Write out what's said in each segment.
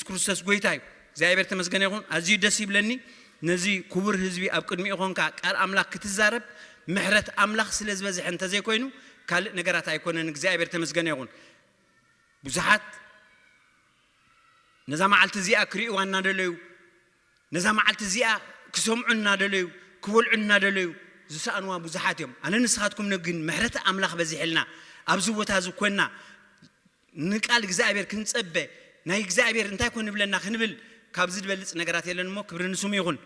ክርስቶስ ጎይታ እዩ። እግዚኣብሔር ተመስገነ ይኹን። ኣዝዩ ደስ ይብለኒ ነዚ ክቡር ህዝቢ ኣብ ቅድሚኡ ኾንካ ቃል ኣምላኽ ክትዛረብ። ምሕረት ኣምላኽ ስለ ዝበዝሐ እንተዘይኮይኑ ካልእ ነገራት ኣይኮነን። እግዚኣብሔር ተመስገነ ይኹን። ብዙሓት ነዛ መዓልቲ እዚኣ ክርእይዋ እናደለዩ፣ ነዛ መዓልቲ እዚኣ ክሰምዑ እናደለዩ፣ ክበልዑ እናደለዩ ዝሰኣንዋ ብዙሓት እዮም። ኣነ ንስኻትኩም ግን ምሕረት ኣምላኽ በዚሕልና ኣብዚ ቦታ እዚ ኮንና ንቃል እግዚኣብሔር ክንጸበ፣ ናይ እግዚኣብሔር እንታይ ኮን ይብለና ክንብል ካብዚ ዝበልጽ ነገራት የለን እሞ፣ ክብሪ ንስሙ ይኹን።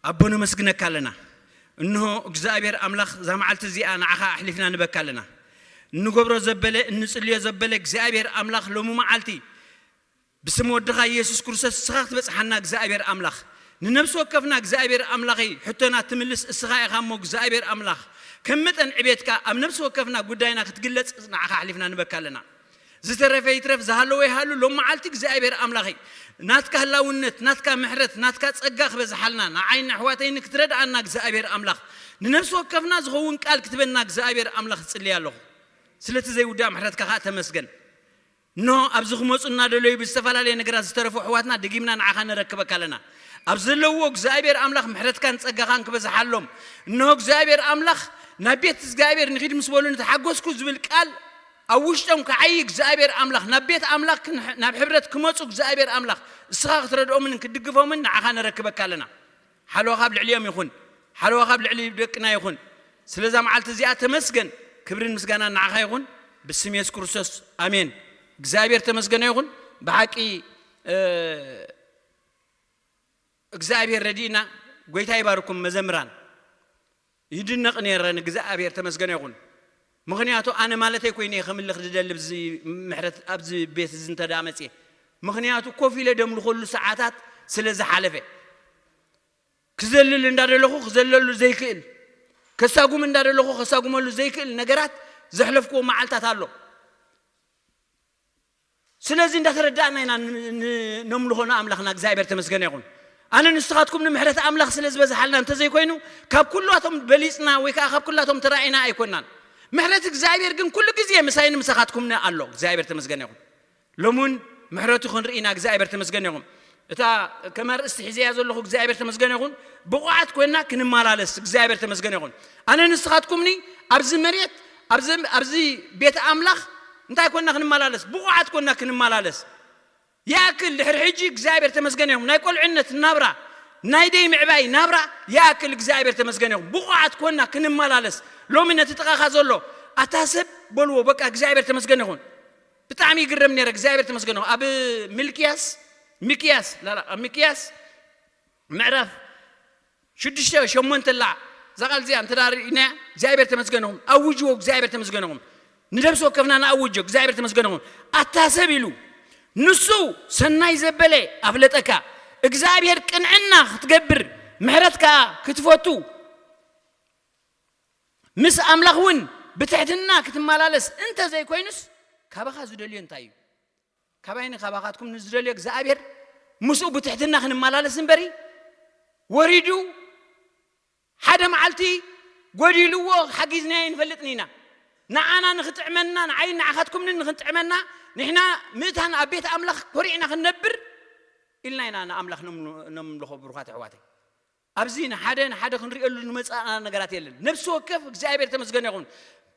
ኣቦ ነመስግነካ ኣለና። እንሆ እግዚኣብሔር ኣምላኽ እዛ መዓልቲ እዚኣ ንዓኻ ኣሕሊፍና ንበካ ኣለና። እንገብሮ ዘበለ፣ እንጽልዮ ዘበለ እግዚኣብሔር ኣምላኽ ሎሚ መዓልቲ ብስም ወድኻ ኢየሱስ ክርስቶስ ንስኻ ክትበጽሓና እግዚኣብሔር ኣምላኽ፣ ንነብሲ ወከፍና እግዚኣብሔር ኣምላኸይ ሕቶና ትምልስ እስኻ ኢኻ እሞ እግዚኣብሔር ኣምላኽ፣ ከም መጠን ዕቤትካ ኣብ ነብሲ ወከፍና ጉዳይና ክትግለጽ ንዓኻ ኣሕሊፍና ንበካ ኣለና። ዝተረፈ ይትረፍ፣ ዝሃለወ ይሃሉ፣ ሎም መዓልቲ እግዚኣብሔር ኣምላኸይ ናትካ ህላውነት፣ ናትካ ምሕረት፣ ናትካ ጸጋ ክበዝሓልና፣ ንዓይን ኣሕዋተይን ክትረድኣና እግዚኣብሔር ኣምላኽ፣ ንነብሲ ወከፍና ዝኸውን ቃል ክትበና እግዚኣብሔር ኣምላኽ እጽልይ ኣለኹ። ስለቲ ዘይውዳእ ምሕረትካ ከኣ ተመስገን። እንሆ ኣብዚ ክመጹ እናደለዩ ብዝተፈላለየ ነገራት ዝተረፉ ኣሕዋትና ደጊምና ንዓኻ ነረክበካ ኣለና። ኣብ ዘለውዎ እግዚኣብሔር ኣምላኽ ምሕረትካን ጸጋኻን ክበዝሓሎም። እንሆ እግዚኣብሔር ኣምላኽ ናብ ቤት እግዚኣብሔር ንኺድ ምስ በሉ ንተሓጎስኩ ዝብል ቃል ኣብ ውሽጦም ክዓዪ እግዚኣብሔር ኣምላኽ ናብ ቤት ኣምላኽ ክን-፣ ናብ ሕብረት ክመጹ እግዚኣብሔር ኣምላኽ እስኻ ክትረድኦምን ክትድግፎምን ንዓኻ ነረክበካ ኣለና። ሓለዋኻ ኣብ ልዕሊኦም ይኹን። ሓለዋኻ ኣብ ልዕሊ ደቅና ይኹን። ስለዛ መዓልቲ እዚኣ ተመስገን። ክብርን ምስጋናን ንዓኻ ይኹን። ብስም የሱስ ክርስቶስ ኣሜን። እግዚኣብሔር ተመስገነ ይኹን። ብሓቂ፣ እ፣ እግዚኣብሔር ረዲእና። ጎይታ ይባርኩም መዘምራን። ይድነቕ ነይረ ንእግዚኣብሔር ተመስገነ ይኹን። ምኽንያቱ ኣነ ማለተይ ኮይነ እየ ከምልኽ ዝደሊ ብዚ ምሕረት ኣብዚ ቤት እዚ እንተ ደኣ መጽየ። ምኽንያቱ ኮፍ ኢለ ደምልኾሉ ሰዓታት ስለ ዝሓለፈ። ክዘልል እንዳደለኹ ክዘለሉ ዘይክእል፣ ከሳጉም እንዳደለኹ ከሳጉመሉ ዘይክእል ነገራት ዘሕለፍክዎ መዓልታት ኣሎ። ስለዚ እንዳተረዳእና ኢና ን-፣ ን-፣ ነምልኾ ንኣምላኽና እግዚኣብሔር ተመስገነ ይኹን። ኣነ ንስኻትኩም ንምሕረት ኣምላኽ ስለ ዝበዝሓልና እንተዘይኮይኑ፣ ካብ ኩላቶም በሊጽና ወይ ከኣ ካብ ኩላቶም ተራኢና ኣይኮናን። ምሕረት እግዚኣብሔር ግን ኩሉ ግዜ ምሳይን ምሳኻትኩምን ኣሎ። እግዚኣብሔር ተመስገነ ይኹን። ሎሚ እውን ምሕረቱ ክንርኢ ኢና። እግዚኣብሔር ተመስገነ ይኹን። እታ ከም ኣርእስቲ ሒዘያ ዘለኹ እግዚኣብሔር ተመስገነ ይኹን፣ ብቑዓት ኮይና ክንመላለስ እግዚኣብሔር ተመስገነ ይኹን። ኣነ ንስኻትኩምኒ ኣብዚ መሬት፣ ኣብዚ፣ ኣብዚ ቤት ኣምላኽ እንታይ ኮና ክንመላለስ? ብቑዓት ኮና ክንመላለስ። ይኣክል ድሕሪ ሕጂ እግዚኣብሔር ተመስገነ ይኹን። ናይ ቆልዕነት ናብራ፣ ናይ ደይ ምዕባይ ናብራ ይኣክል እግዚኣብሔር ተመስገነ ይኹን። ብቑዓት ኮና ክንመላለስ። ሎሚ ነቲ ጥቓኻ ዘሎ ኣታ ሰብ በልዎ፣ በቃ እግዚኣብሔር ተመስገነ ይኹን። ብጣዕሚ ይግረም ነይረ። እግዚኣብሔር ተመስገነ ይኹን። ኣብ ሚልክያስ፣ ሚክያስ፣ ላላ፣ ኣብ ሚክያስ ምዕራፍ ሽዱሽተ ሸሞንተ ላ፣ እዛ ቃል እዚኣ እንተ ደኣ ርኢናያ፣ እግዚኣብሔር ተመስገነ ይኹን። ኣውጅዎ፣ እግዚኣብሔር ተመስገነ ይኹን። ንነብሲ ወከፍና ንኣውጆ፣ እግዚኣብሔር ተመስገነ ይኹን። ኣታ ሰብ ኢሉ፣ ንሱ ሰናይ ዘበለ ኣፍለጠካ፣ እግዚኣብሔር ቅንዕና ክትገብር፣ ምሕረት ከኣ ክትፈቱ፣ ምስ ኣምላኽ እውን ብትሕትና ክትመላለስ እንተ ዘይኮይኑስ፣ ካባኻ ዝደልዮ እንታይ እዩ? ካባይን ካባኻትኩም ንዝደልዮ እግዚኣብሔር ምስኡ ብትሕትና ክንመላለስ እምበሪ፣ ወሪዱ ሓደ መዓልቲ ጎዲልዎ ሓጊዝናዮ ኣይንፈልጥን ኢና። ንዓና ንኽጥዕመና፣ ንዓይን ንዓኻትኩምን ንኽንጥዕመና፣ ንሕና ምእታን ኣብ ቤት ኣምላኽ ኮሪዕና ክንነብር ኢልና ኢና ንኣምላኽ ነምሉ-፣ ነምልኾ ብሩኻት ኣሕዋተይ። ኣብዚ ንሓደ ንሓደ ክንሪኤሉ ንመጻእና ነገራት የለን። ነፍሲ ወከፍ እግዚኣብሔር ተመስገነ ይኹን።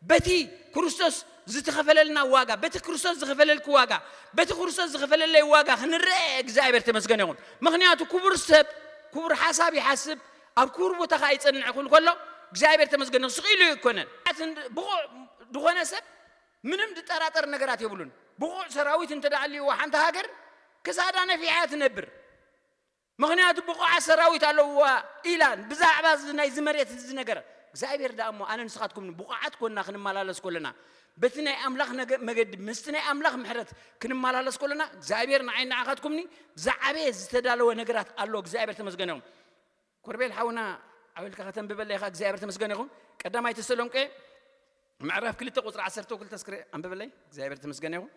በቲ ክርስቶስ ዝተኸፈለልና ዋጋ፣ በቲ ክርስቶስ ዝኸፈለልኪ ዋጋ፣ በቲ ክርስቶስ ዝኸፈለለይ ዋጋ ክንረአ እግዚኣብሔር ተመስገነ ይኹን። ምኽንያቱ ክቡር ሰብ ክቡር ሓሳብ ይሓስብ፣ ኣብ ክቡር ቦታ ኸኣ ይጸንዕ ክብል ከሎ እግዚኣብሔር ተመስገነ ይኹን። ስቕ ኢሉ ኣይኮነን። ብቑዕ ዝኾነ ሰብ ምንም ዝጠራጠር ነገራት የብሉን። ብቑዕ ሰራዊት እንተ ደኣ ኣልይዋ ሓንቲ ሃገር ክሳዳ ነፊሓ እያ ትነብር። ምኽንያቱ ብቑዓት ሰራዊት ኣለውዋ ኢላ ብዛዕባ እዚ ናይዚ መሬት እዚ ነገር እግዚኣብሔር ደኣ እሞ ኣነ ንስኻትኩምኒ ብቑዓት ኮና ክንመላለስ ከለና በቲ ናይ ኣምላኽ ነገ-፣ መገዲ ምስቲ ናይ ኣምላኽ ምሕረት ክንመላለስ ከለና እግዚኣብሔር ንዓይ ንዓኻትኩምኒ ዝዓበየ ዝተዳለወ ነገራት ኣሎ። እግዚኣብሔር ተመስገነ ይኹን። ኮርቤል ሓውና ዓው ኢልካ ከተንብበለይ ኢኻ። እግዚኣብሔር ተመስገነ ይኹን። ቀዳማይ ተሰሎንቄ ምዕራፍ ክልተ ቁጽሪ ዓሰርተ ክልተ እስክሪ ኣንብበለይ። እግዚኣብሔር ተመስገነ ይኹን።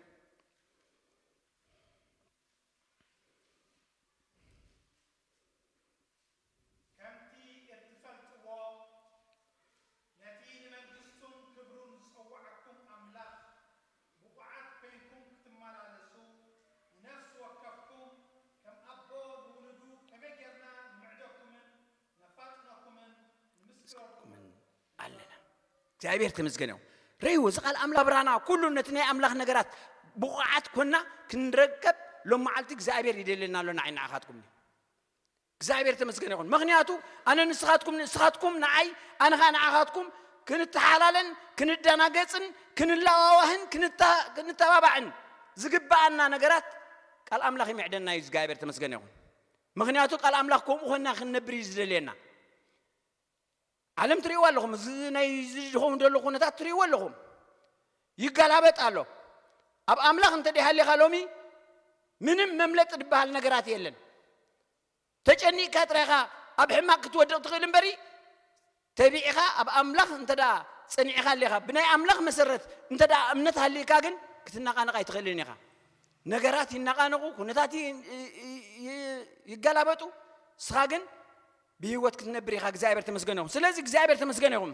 ከምቲ እትፈልጥዎ፣ ነቲ ንመንግስቱን ክብሩን ዝጸውዓኩም ኣምላኽ ብቑዓት ኮይንኩም ክትመላለሱ፣ ንነፍሲ ወከፍኩም እግዚኣብሔር ተመስገን ይኹን። ርእይዎ፣ እዚ ቃል ኣምላኽ ብርሃና ኩሉ ነቲ ናይ ኣምላኽ ነገራት ብቑዓት ኮና ክንረከብ ሎም መዓልቲ እግዚኣብሔር ይደልየና ኣሎ ንዓይ ንዓኻትኩም። እግዚኣብሔር ተመስገን ይኹን። ምኽንያቱ ኣነ ንስኻትኩም፣ ንስኻትኩም ንዓይ፣ ኣነ ኸኣ ንዓኻትኩም ክንተሓላለን ክንደናገጽን ክንለዋዋህን ክንታ-፣ ክንተባባዕን ዝግብኣና ነገራት ቃል ኣምላኽ ይምዕደና እዩ። እግዚኣብሔር ተመስገን ይኹን። ምኽንያቱ ቃል ኣምላኽ ከምኡ ኾንና ክንነብር እዩ ዝደልየና። ዓለም ትርእይዋ ኣለኹም። እዚ ናይ እዚ ዝኸውን ዘሎ ኩነታት ትርእይዎ ኣለኹም። ይገላበጥ ኣሎ። ኣብ ኣምላኽ እንተ ደይሃሊኻ ሎሚ ምንም መምለጢ ዝበሃል ነገራት የለን። ተጨኒቕካ ጥራይኻ ኣብ ሕማቕ ክትወድቕ ትኽእል እምበሪ፣ ተቢዕኻ ኣብ ኣምላኽ እንተ ደኣ ጸኒዕካ ኣሊኻ፣ ብናይ ኣምላኽ መሰረት እንተ ደኣ እምነት ሃሊእካ ግን ክትነቓነቕ ኣይትኽእልን ኢኻ። ነገራት ይነቓነቑ፣ ኩነታት ይ-፣ ይ-፣ ይ-፣ ይገላበጡ፣ ንስኻ ግን ብህይወት ክትነብር ኢኻ። እግዚኣብሔር ተመስገን ይኹን። ስለዚ እግዚኣብሔር ተመስገን ይኹን።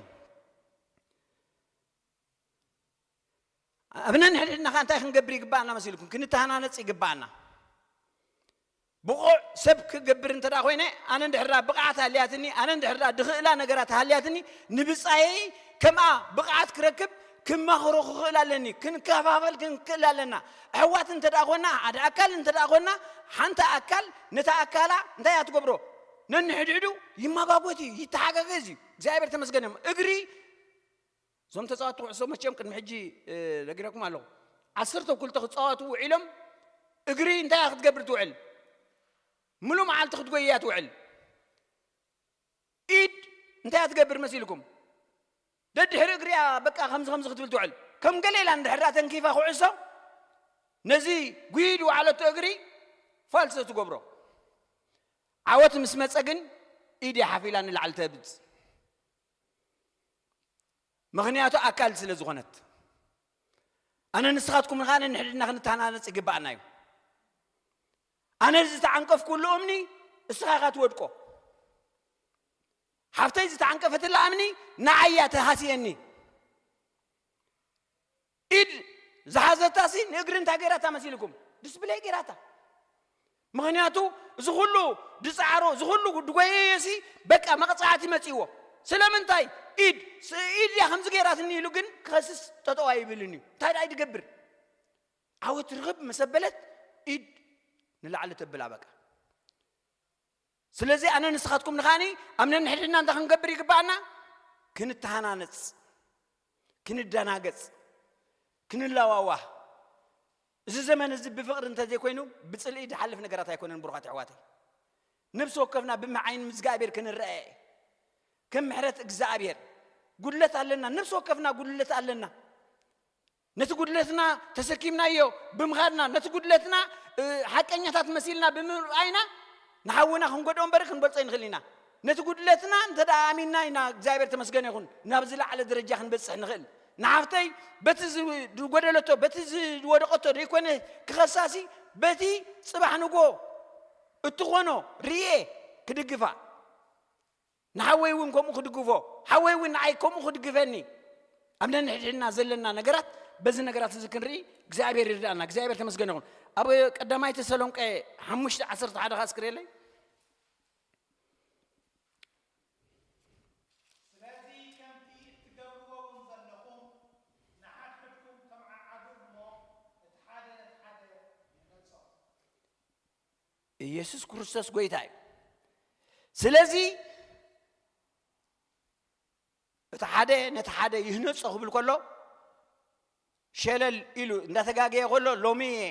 ኣብ ነንሕድሕድና ኸኣ እንታይ ክንገብር ይግባኣና መሲልኩም? ክንተሃናነጽ ይግባኣና። ብቑዕ ሰብ ክገብር እንተ ደኣ ኮይነ፣ ኣነ እንድሕር ደኣ ብቕዓት ሃልያትኒ፣ ኣነ እንድሕር ደኣ ድኽእላ ነገራት ሃልያትኒ፣ ንብጻየይ ከምኣ ብቕዓት ክረክብ ክማኽሮ ክኽእል ኣለኒ፣ ክንከፋፈል ክንክእል ኣለና። ኣሕዋት እንተ ደኣ ኾንና፣ ሓደ ኣካል እንተ ደኣ ኾንና፣ ሓንቲ ኣካል ነታ ኣካላ እንታይ እያ ትገብሮ? ነንሕድሕዱ ይመጋጎት እዩ፣ ይተሓጋገዝ እዩ። እግዚኣብሔር ተመስገን እዮም። እግሪ እዞም ተጻወትቲ ኩዕሶ መቸም ቅድሚ ሕጂ፣ እ፣ ነጊረኩም ኣለኹ። ዓሰርተ ክልተ ክጻወቱ ውዒሎም እግሪ እንታይ እያ ክትገብር ትውዕል? ምሉእ መዓልቲ ክትጎይ እያ ትውዕል። ኢድ እንታይ እያ ትገብር መሲልኩም? ደድሕሪ እግሪ እያ በቃ ከምዚ ከምዚ ክትብል ትውዕል። ከም ገለ ኢላ እንድሕር ደኣ ተንኪፋ ኩዕሶ ነዚ ጉይድ ወዓለቶ እግሪ ፋልሶ ትገብሮ። ዓወት ምስ መጸ ግን ኢድ እያ ሓፍ ኢላ ንላዕሊ ተብጽ። ምኽንያቱ ኣካል ስለ ዝኾነት። ኣነ ንስኻትኩም ንኻ ነንሕድና ክንተሃናነጽ ይግባኣና እዩ። ኣነ ዝተዓንቀፍኩሉ እምኒ እስኻ ኢኻ ትወድቆ። ሓፍተይ ዝተዓንቀፈትላ እምኒ ንዓይ እያ ትሃስየኒ። ኢድ ዝሓዘታሲ ንእግሪ እንታይ ገይራታ መሲልኩም? ዲስፕለይ ገይራታ። ምኽንያቱ እዚ ኩሉ ዝጸዓሮ፣ እዚ ኩሉ ድጎየየሲ በቃ መቕጻዕቲ መጺእዎ። ስለምንታይ? ኢድ፣ ስ-፣ ኢድ እያ ከምዚ ገይራትኒ ኢሉ ግን ክኸስስ ጠጠው ኣይብልን እዩ። እንታይ ደኣ ድገብር? ዓወት ርኽብ መሰበለት ኢድ ንላዕሊ ተብላ በቃ። ስለዚ ኣነ ንስኻትኩም ንኻኒ ኣብ ነንሕድሕድና እንታይ ክንገብር ይግባኣና? ክንተሃናነጽ፣ ክንደናገጽ፣ ክንለዋዋህ። እዚ ዘመን እዚ ብፍቕሪ እንተዘይኮይኑ ብጽልኢ ዝሓልፍ ነገራት ኣይኮነን ብሩኻት ኣሕዋተይ። ነብሲ ወከፍና ብምዓይኒ እግዚኣብሔር ክንረአ። ከም ምሕረት እግዚኣብሔር ጉድለት ኣለና፣ ነብሲ ወከፍና ጉድለት ኣለና። ነቲ ጉድለትና ተሰኪምናዮ ብምኻድና፣ ነቲ ጉድለትና፣ እ፣ ሓቀኛታት መሲልና ብምርኣይና፣ ንሓውና ክንጎድኦ እምበር ክንበልጾ ኣይንኽእል ኢና። ነቲ ጉድለትና እንተ ደኣ ኣሚንና ኢና፣ እግዚኣብሔር ተመስገን ይኹን፣ ናብ ዝለዓለ ደረጃ ክንበጽሕ ንኽእል። ንሓፍተይ በቲ ዝ-፣ ዝጎደለቶ፣ በቲ ዝወደቐቶ ደይኮነ ክኸሳሲ፣ በቲ ጽባሕ ንግሆ እትኾኖ ርእየ ክድግፋ። ንሓወይ እውን ከምኡ ክድግፎ፣ ሓወይ እውን ንዓይ ከምኡ ክድግፈኒ፣ ኣብ ነንሕድሕድና ዘለና ነገራት በዚ ነገራት እዚ ክንርኢ እግዚኣብሔር ይርዳእና። እግዚኣብሔር ተመስገን ይኹን። ኣብ ቀዳማይ ተሰሎንቄ ሓሙሽተ ዓሰርተ ሓደ ከኣ እስክርየለይ። ስለዚ ከምቲ እትገብርዎ እውን ዘለኹም ንሓድሕድኩም ተመዓዓዱ እሞ እቲ ሓደ ነቲ ሓደ ይህነጾ። ኢየሱስ ክርስቶስ ጎይታ እዩ። ስለዚ እቲ ሓደ ነቲ ሓደ ይህነጾ ክብል ከሎ ሸለል ኢሉ እንዳተጋገየ ከሎ ሎሚ እየ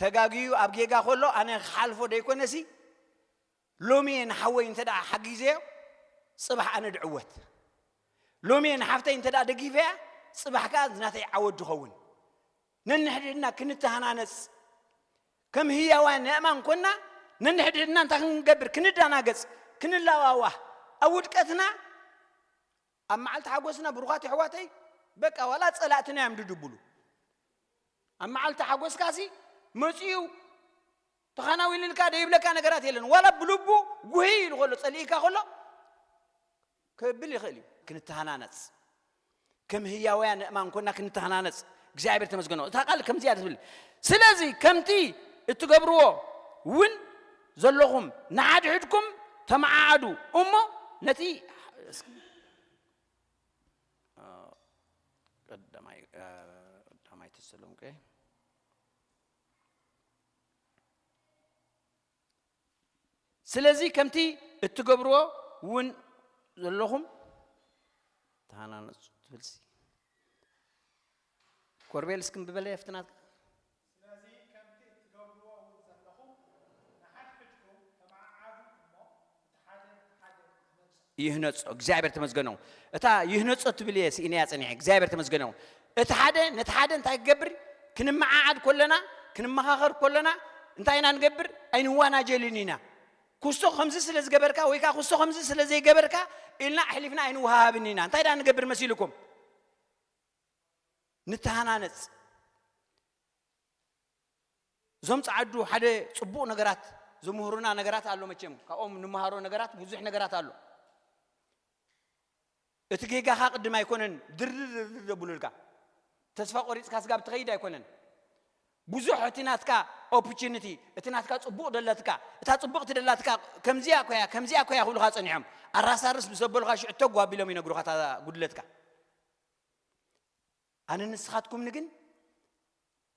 ተጋግዩ ኣብ ጌጋ ከሎ ኣነ ክሓልፎ ደይኮነሲ ሎሚ እየ ንሓወይ እንተ ደኣ ሓጊዘዮ ጽባሕ ኣነ ድዕወት። ሎሚ እየ ንሓፍተይ እንተ ደኣ ደጊፈያ ጽባሕ ከኣ ናተይ ዓወት ድኸውን። ነንሕድሕድና ክንተሃናነጽ፣ ከም ህያዋን ኣእማን ኮና ነንሕድሕድና እንታይ ክንገብር? ክንደናገጽ፣ ክንለዋዋህ፣ ኣብ ውድቀትና፣ ኣብ መዓልቲ ሓጎስና ብሩኻት ኣሕዋተይ፣ በቃ ዋላ ጸላእትና እዮም ድድብሉ። ኣብ መዓልቲ ሓጎስካሲ መጺኡ ተኻናዊልልካ ደይብለካ ነገራት የለን። ዋላ ብልቡ ጉህይ ኢሉ ከሎ፣ ጸሊእካ ከሎ፣ ክብል ይኽእል እዩ። ክንተሃናነጽ፣ ከም ህያውያን ኣእማን ኮና ክንተሃናነጽ እግዚኣብሔር ተመስገኖ። እታ ቃል ከምዚ እያ ትብል፣ ስለዚ ከምቲ እትገብርዎ እውን ዘለኹም ንሓድሕድኩም ተመዓዓዱ እሞ ነቲ፣ እስኪ፣ አ፣ ተሰሎንቄ። ስለዚ ከምቲ እትገብርዎ እውን ዘለኹም ተሃናነጹ ትብልሲ። ኮርቤል እስክም ብበለ የፍትናት። ስለዚ ከምቲ እትገብርዎ እውን ዘለኹም ንሓድሕድኩም ተመዓዓዱ እሞ እቲ ሓደ እቲ ሓደ ይህነጾ። ይህነጾ። እግዚኣብሔር ተመስገን ይኹን። እታ ይህነጾ ትብል እየ ስኢነያ ጸኒሐ። እግዚኣብሔር ተመስገን ይኹን። እቲ ሓደ ነቲ ሓደ እንታይ ክገብር? ክንመዓዓድ ከለና፣ ክንመኻኸር ከለና እንታይ ኢና ንገብር? ኣይንዋናጀልን ኢና። ኩስቶ ከምዚ ስለ ዝገበርካ ወይ ከኣ ኩስቶ ከምዚ ስለ ዘይገበርካ ኢልና ኣሕሊፍና ኣይንወሃሃብን ኢና። እንታይ ደኣ ንገብር መሲልኩም? ንተሃናነጽ። እዞም ጸዓዱ ሓደ ጽቡቕ ነገራት ዝምህሩና ነገራት ኣሎ። መቸም ካብኦም ንምሃሮ ነገራት ብዙሕ ነገራት ኣሎ። እቲ ጌጋኻ ቅድም ኣይኮነን ድርድር ድርድር ዘብሉልካ። ተስፋ ቆሪጽካ ስጋብ ትኸይድ ኣይኮነን። ብዙሕ እቲ ናትካ ኦፖርቹኒቲ፣ እቲ ናትካ ጽቡቕ ደለትካ፣ እታ ጽቡቕቲ ደላትካ ከምዚኣ ኮያ ከምዚኣ ኮያ ክብሉኻ ጸኒሖም። ኣራሳርስ ምስ ዘበሉኻ ሽዑ ተጓ ኣቢሎም ይነግሩኻ እታ ጉድለትካ። ኣነ ንስኻትኩምኒ ግን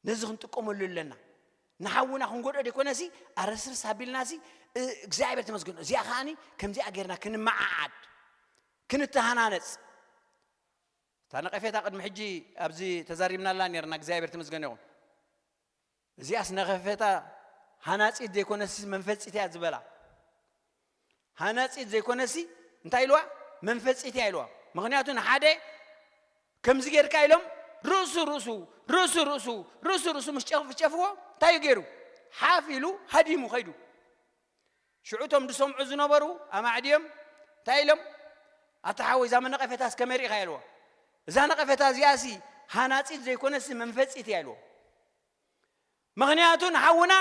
ነዚ ክንጥቀመሉ ኣለና። ንሓውና ክንጎድኦ ደይኮነሲ ኣረስርስ ኣቢልናሲ እ- እግዚኣብሔር ተመስገን። እዚኣ ከዓኒ ከምዚኣ ጌርና ክንመዓዓድ ክንተሃናነጽ። እታ ነቐፌታ ቅድሚ ሕጂ ኣብዚ ተዛሪብናላ ኔርና። እግዚኣብሔር ተመስገን ይኹን። እዚኣስ ነቐፌታ ሃናጺት ዘይኮነሲ መንፈጺት እያ ዝበላ። ሃናጺት ዘይኮነሲ እንታይ ኢልዋ? መንፈጺት እያ ኢልዋ። ምኽንያቱ ንሓደ ከምዚ ጌርካ ኢሎም ርእሱ ርእሱ ርእሱ ርእሱ ርእሱ ርእሱ ምስ ጨፍጨፍዎ እንታይ እዩ ገይሩ? ሓፍ ኢሉ ሃዲሙ ኸይዱ። ሽዑ እቶም ዝሰምዑ ዝነበሩ ኣማዕድዮም እንታይ ኢሎም? ኣታ ሓወይ እዛ መነቐፌታስ ከመይ ርኢኻ ኢልዎ። እዛ ነቐፌታ እዚኣሲ ሃናጺት ዘይኮነሲ መንፈጺት እያ ኢልዎ። ምኽንያቱ ንሓውና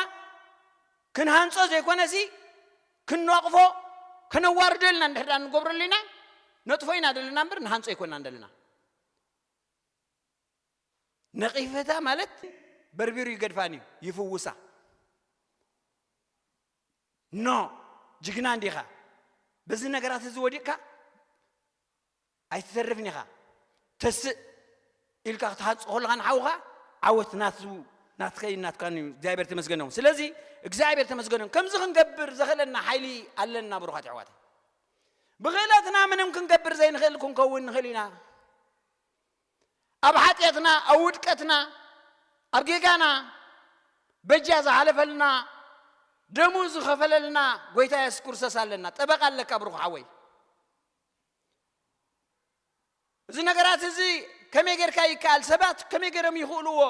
ክንሃንጾ ዘይኮነሲ ክንነቕፎ ከነዋርዶ ኢልና እንድሕር ደኣ ንገብረሉ ኢና ነጥፎ ኢና ደለና እምበር ንሃንጾ ኣይኮናን ደለና። ነቒፈታ ማለት በርቢሩ ይገድፋን እዩ ይፍውሳ። ኖ ጅግና እንዲኻ በዚ ነገራት እዚ ወዲቕካ ኣይትተርፍን ኢኻ። ተስእ ኢልካ ክትሃንጾ ከለኻ ንሓውኻ ዓወት ናቱ ናትከይ ናትካን እዩ። እግዚኣብሔር ተመስገን ይኹን። ስለዚ እግዚኣብሔር ተመስገን ይኹን። ከምዚ ክንገብር ዘኽእለና ሓይሊ ኣለና ብሩኻት ኣሕዋተይ። ብኽእለትና ምንም ክንገብር ዘይንኽእል ክንከውን ንኽእል ኢና። ኣብ ሓጢኣትና ኣብ ውድቀትና ኣብ ጌጋና በጃ ዝሓለፈልና ደሙ ዝኸፈለልና ጎይታ የሱስ ክርስቶስ ኣለና። ጠበቃ ኣለካ ብሩኽ ሓወይ። እዚ ነገራት እዚ ከመይ ጌርካ ይከኣል? ሰባት ከመይ ገይሮም ይኽእልዎ?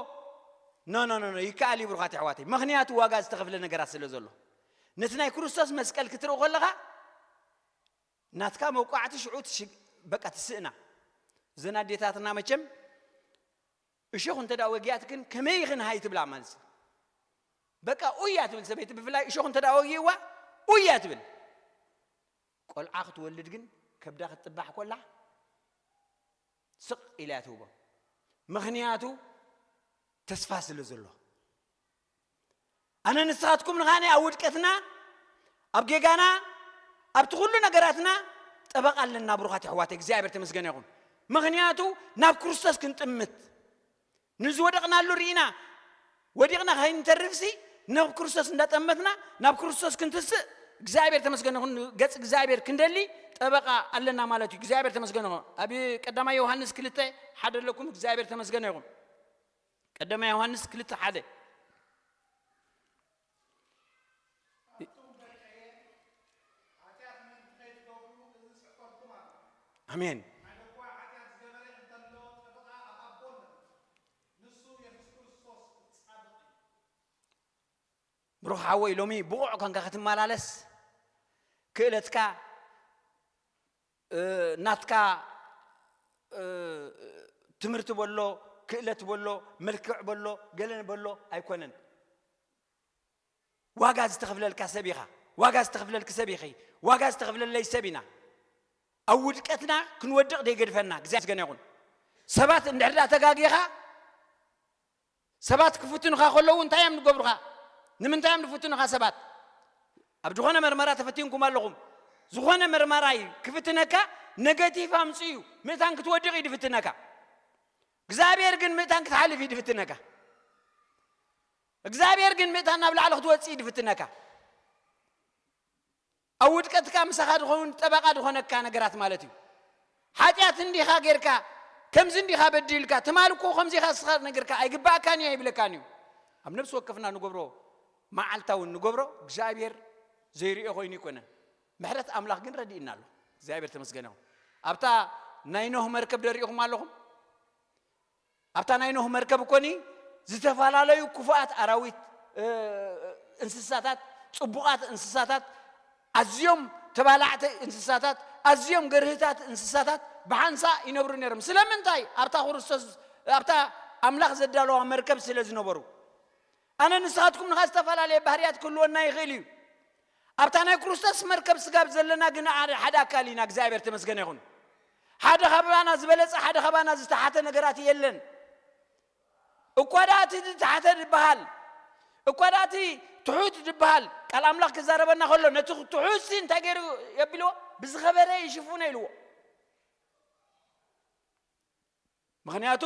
ኖ ኖ ኖ ኖ፣ ይከኣል እዩ ብሩኻት ኣሕዋተይ። ምኽንያቱ ዋጋ ዝተኸፍለ ነገራት ስለ ዘሎ። ነቲ ናይ ክርስቶስ መስቀል ክትርኢ ከለኻ ናትካ መውቃዕቲ ሽዑ ትሽግ-፣ በቃ ትስእና። እዘን ኣዴታትና መቸም እሾኽ እንተ ደኣ ወጊኣትክን ከመይ ኢኽን ሃይ ትብላ ማለት እዩ። በቃ ኡያ ትብል ሰበይቲ፣ ብፍላይ እሾኽ እንተ ደኣ ወጊእዋ ኡያ ትብል። ቆልዓ ክትወልድ ግን ከብዳ ክትጥባሕ ኮላ ስቕ ኢላ እያ ትህቦ። ምኽንያቱ ተስፋ ስለ ዘሎ። ኣነ ንስኻትኩም ንኻኒ ኣብ ውድቀትና ኣብ ጌጋና ኣብቲ ኩሉ ነገራትና ጠበቃ ኣለና ብሩኻት ኣሕዋት እግዚኣብሔር ተመስገነ ይኹን። ምኽንያቱ ናብ ክርስቶስ ክንጥምት ንዝወደቕናሉ ርኢና ወዲቕና ከይንተርፍሲ ናብ ክርስቶስ እንዳጠመትና ናብ ክርስቶስ ክንትስእ እግዚኣብሔር ተመስገነ ይኹን። ገጽ እግዚኣብሔር ክንደሊ ጠበቃ ኣለና ማለት እዩ። እግዚኣብሔር ተመስገነ ይኹን። ኣብ ቀዳማይ ዮሃንስ ክልተ ሓደ ኣለኩም። እግዚኣብሔር ተመስገነ ይኹን። ቀዳማይ ዮሃንስ ክልተ ሓደ። ኣቱም ደቀየ፣ ሓጢኣት ምእንቲ ከይትገብሩ እዚ ጽሕፈልኩም ኣሎ። ኣሜን። ሓደ እኳ ሓጢኣት ዝገበረ እንተሎ ጠበቓ ኣብ ኣቦ ኣሎ፣ ንሱ የሱስ ክርስቶስ እቲ ጻድቕ እዩ። ብሩኽ ሓወይ፣ ሎሚ ብቑዕ ኮንካ ክትመላለስ ክእለትካ፣ እ፣ ናትካ፣ እ፣ ትምህርቲ በሎ፣ ክእለት በሎ፣ መልክዕ በሎ፣ ገለን በሎ ኣይኮነን። ዋጋ ዝተኽፍለልካ ሰብ ኢኻ። ዋጋ ዝተኽፍለልኪ ሰብ ኢኺ። ዋጋ ዝተኽፍለለይ ሰብ ኢና። ኣብ ውድቀትና ክንወድቕ ደይገድፈና። እግዚኣብሔር ይመስገን ይኹን። ሰባት እንድሕር ደኣ ተጋጊኻ፣ ሰባት ክፍትኑኻ ከለዉ እንታይ እዮም ዝገብሩኻ? ንምንታይ እዮም ዝፍትኑኻ ሰባት? ኣብ ዝኾነ መርመራ ተፈቲንኩም ኣለኹም። ዝኾነ መርመራይ ክፍትነካ፣ ነገቲቭ ኣምጽኡ እዩ። ምእታን ክትወድቕ እዩ ዝፍትነካ። እግዚኣብሔር ግን ምእታን ክትሓልፍ እዩ ዝፍትነካ። እግዚኣብሔር ግን ምእታ ናብ ላዕሊ ክትወፅእ ድፍትነካ። ኣብ ውድቀትካ ምሳኻ ድኸውን ጠበቓ ድኾነካ ነገራት ማለት እዩ። ሓጢኣት እንዲኻ ጌርካ፣ ከምዚ እንዲኻ በዲልካ፣ ትማል እኮ ከምዚኻ ንስኻ ነገርካ ኣይግባእካን እዩ ኣይብለካን እዩ። ኣብ ነፍሲ ወከፍና ንገብሮ፣ መዓልታዊ ንገብሮ እግዚኣብሔር ዘይርእዮ ኮይኑ ኣይኮነን። ምሕረት ኣምላኽ ግን ረዲእና ኣሎ። እግዚኣብሔር ተመስገን ይኹን። ኣብታ ናይ ኖህ መርከብ ደሪእኹም ኣለኹም? ኣብታ ናይ ኖህ መርከብ እኮኒ ዝተፈላለዩ ክፉኣት ኣራዊት፣ እ፣ እንስሳታት፣ ጽቡቓት እንስሳታት፣ ኣዝዮም ተባላዕቲ እንስሳታት፣ ኣዝዮም ገርህታት እንስሳታት ብሓንሳ ይነብሩ ነይሮም። ስለምንታይ? ኣብታ ክርስቶስ፣ ኣብታ ኣምላኽ ዘዳለዋ መርከብ ስለ ዝነበሩ። ኣነ ንስኻትኩም ንኻ ዝተፈላለየ ባህርያት ክህልወና ይኽእል እዩ። ኣብታ ናይ ክርስቶስ መርከብ ስጋብ ዘለና ግን ሓደ ኣካል ኢና። እግዚኣብሔር ተመስገን ይኹን። ሓደ ካባና ዝበለጸ፣ ሓደ ካባና ዝተሓተ ነገራት የለን። እኳ ደኣ እቲ ዝተሓተ ዝበሃል፣ እኳ ደኣ እቲ ትሑት ዝበሃል፣ ቃል ኣምላኽ ክዛረበና ከሎ ነቲ ትሑት ሲ እንታይ ገይሩ የቢልዎ? ብዝኸበረ ይሽፍኖ ኢልዎ። ምኽንያቱ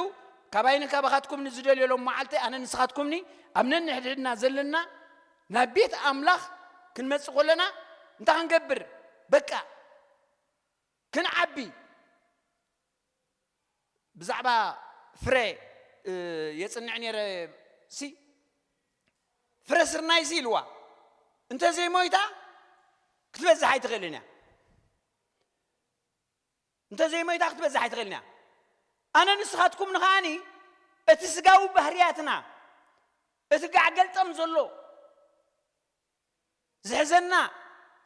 ካባይን ካባኻትኩምኒ ዝደልየሎም መዓልቲ ኣነ ንስኻትኩምኒ ኣብ ነንሕድሕድና ዘለና ናብ ቤት ኣምላኽ ክንመጽእ ከለና እንታይ ክንገብር? በቃ ክንዓቢ። ብዛዕባ ፍረ፣ እ፣ የጽንዕ ነይረ ሲ፣ ፍረ ስርናይ ሲ ኢልዋ። እንተዘይሞይታ ክትበዝሕ ኣይትኽእልን እያ። እንተዘይሞይታ ክትበዝሕ ኣይትኽእልን እያ። ኣነ ንስኻትኩም ንኸኣኒ እቲ ስጋዊ ባህርያትና፣ እቲ ጋዕ ገልጠም ዘሎ ዝሕዘና፣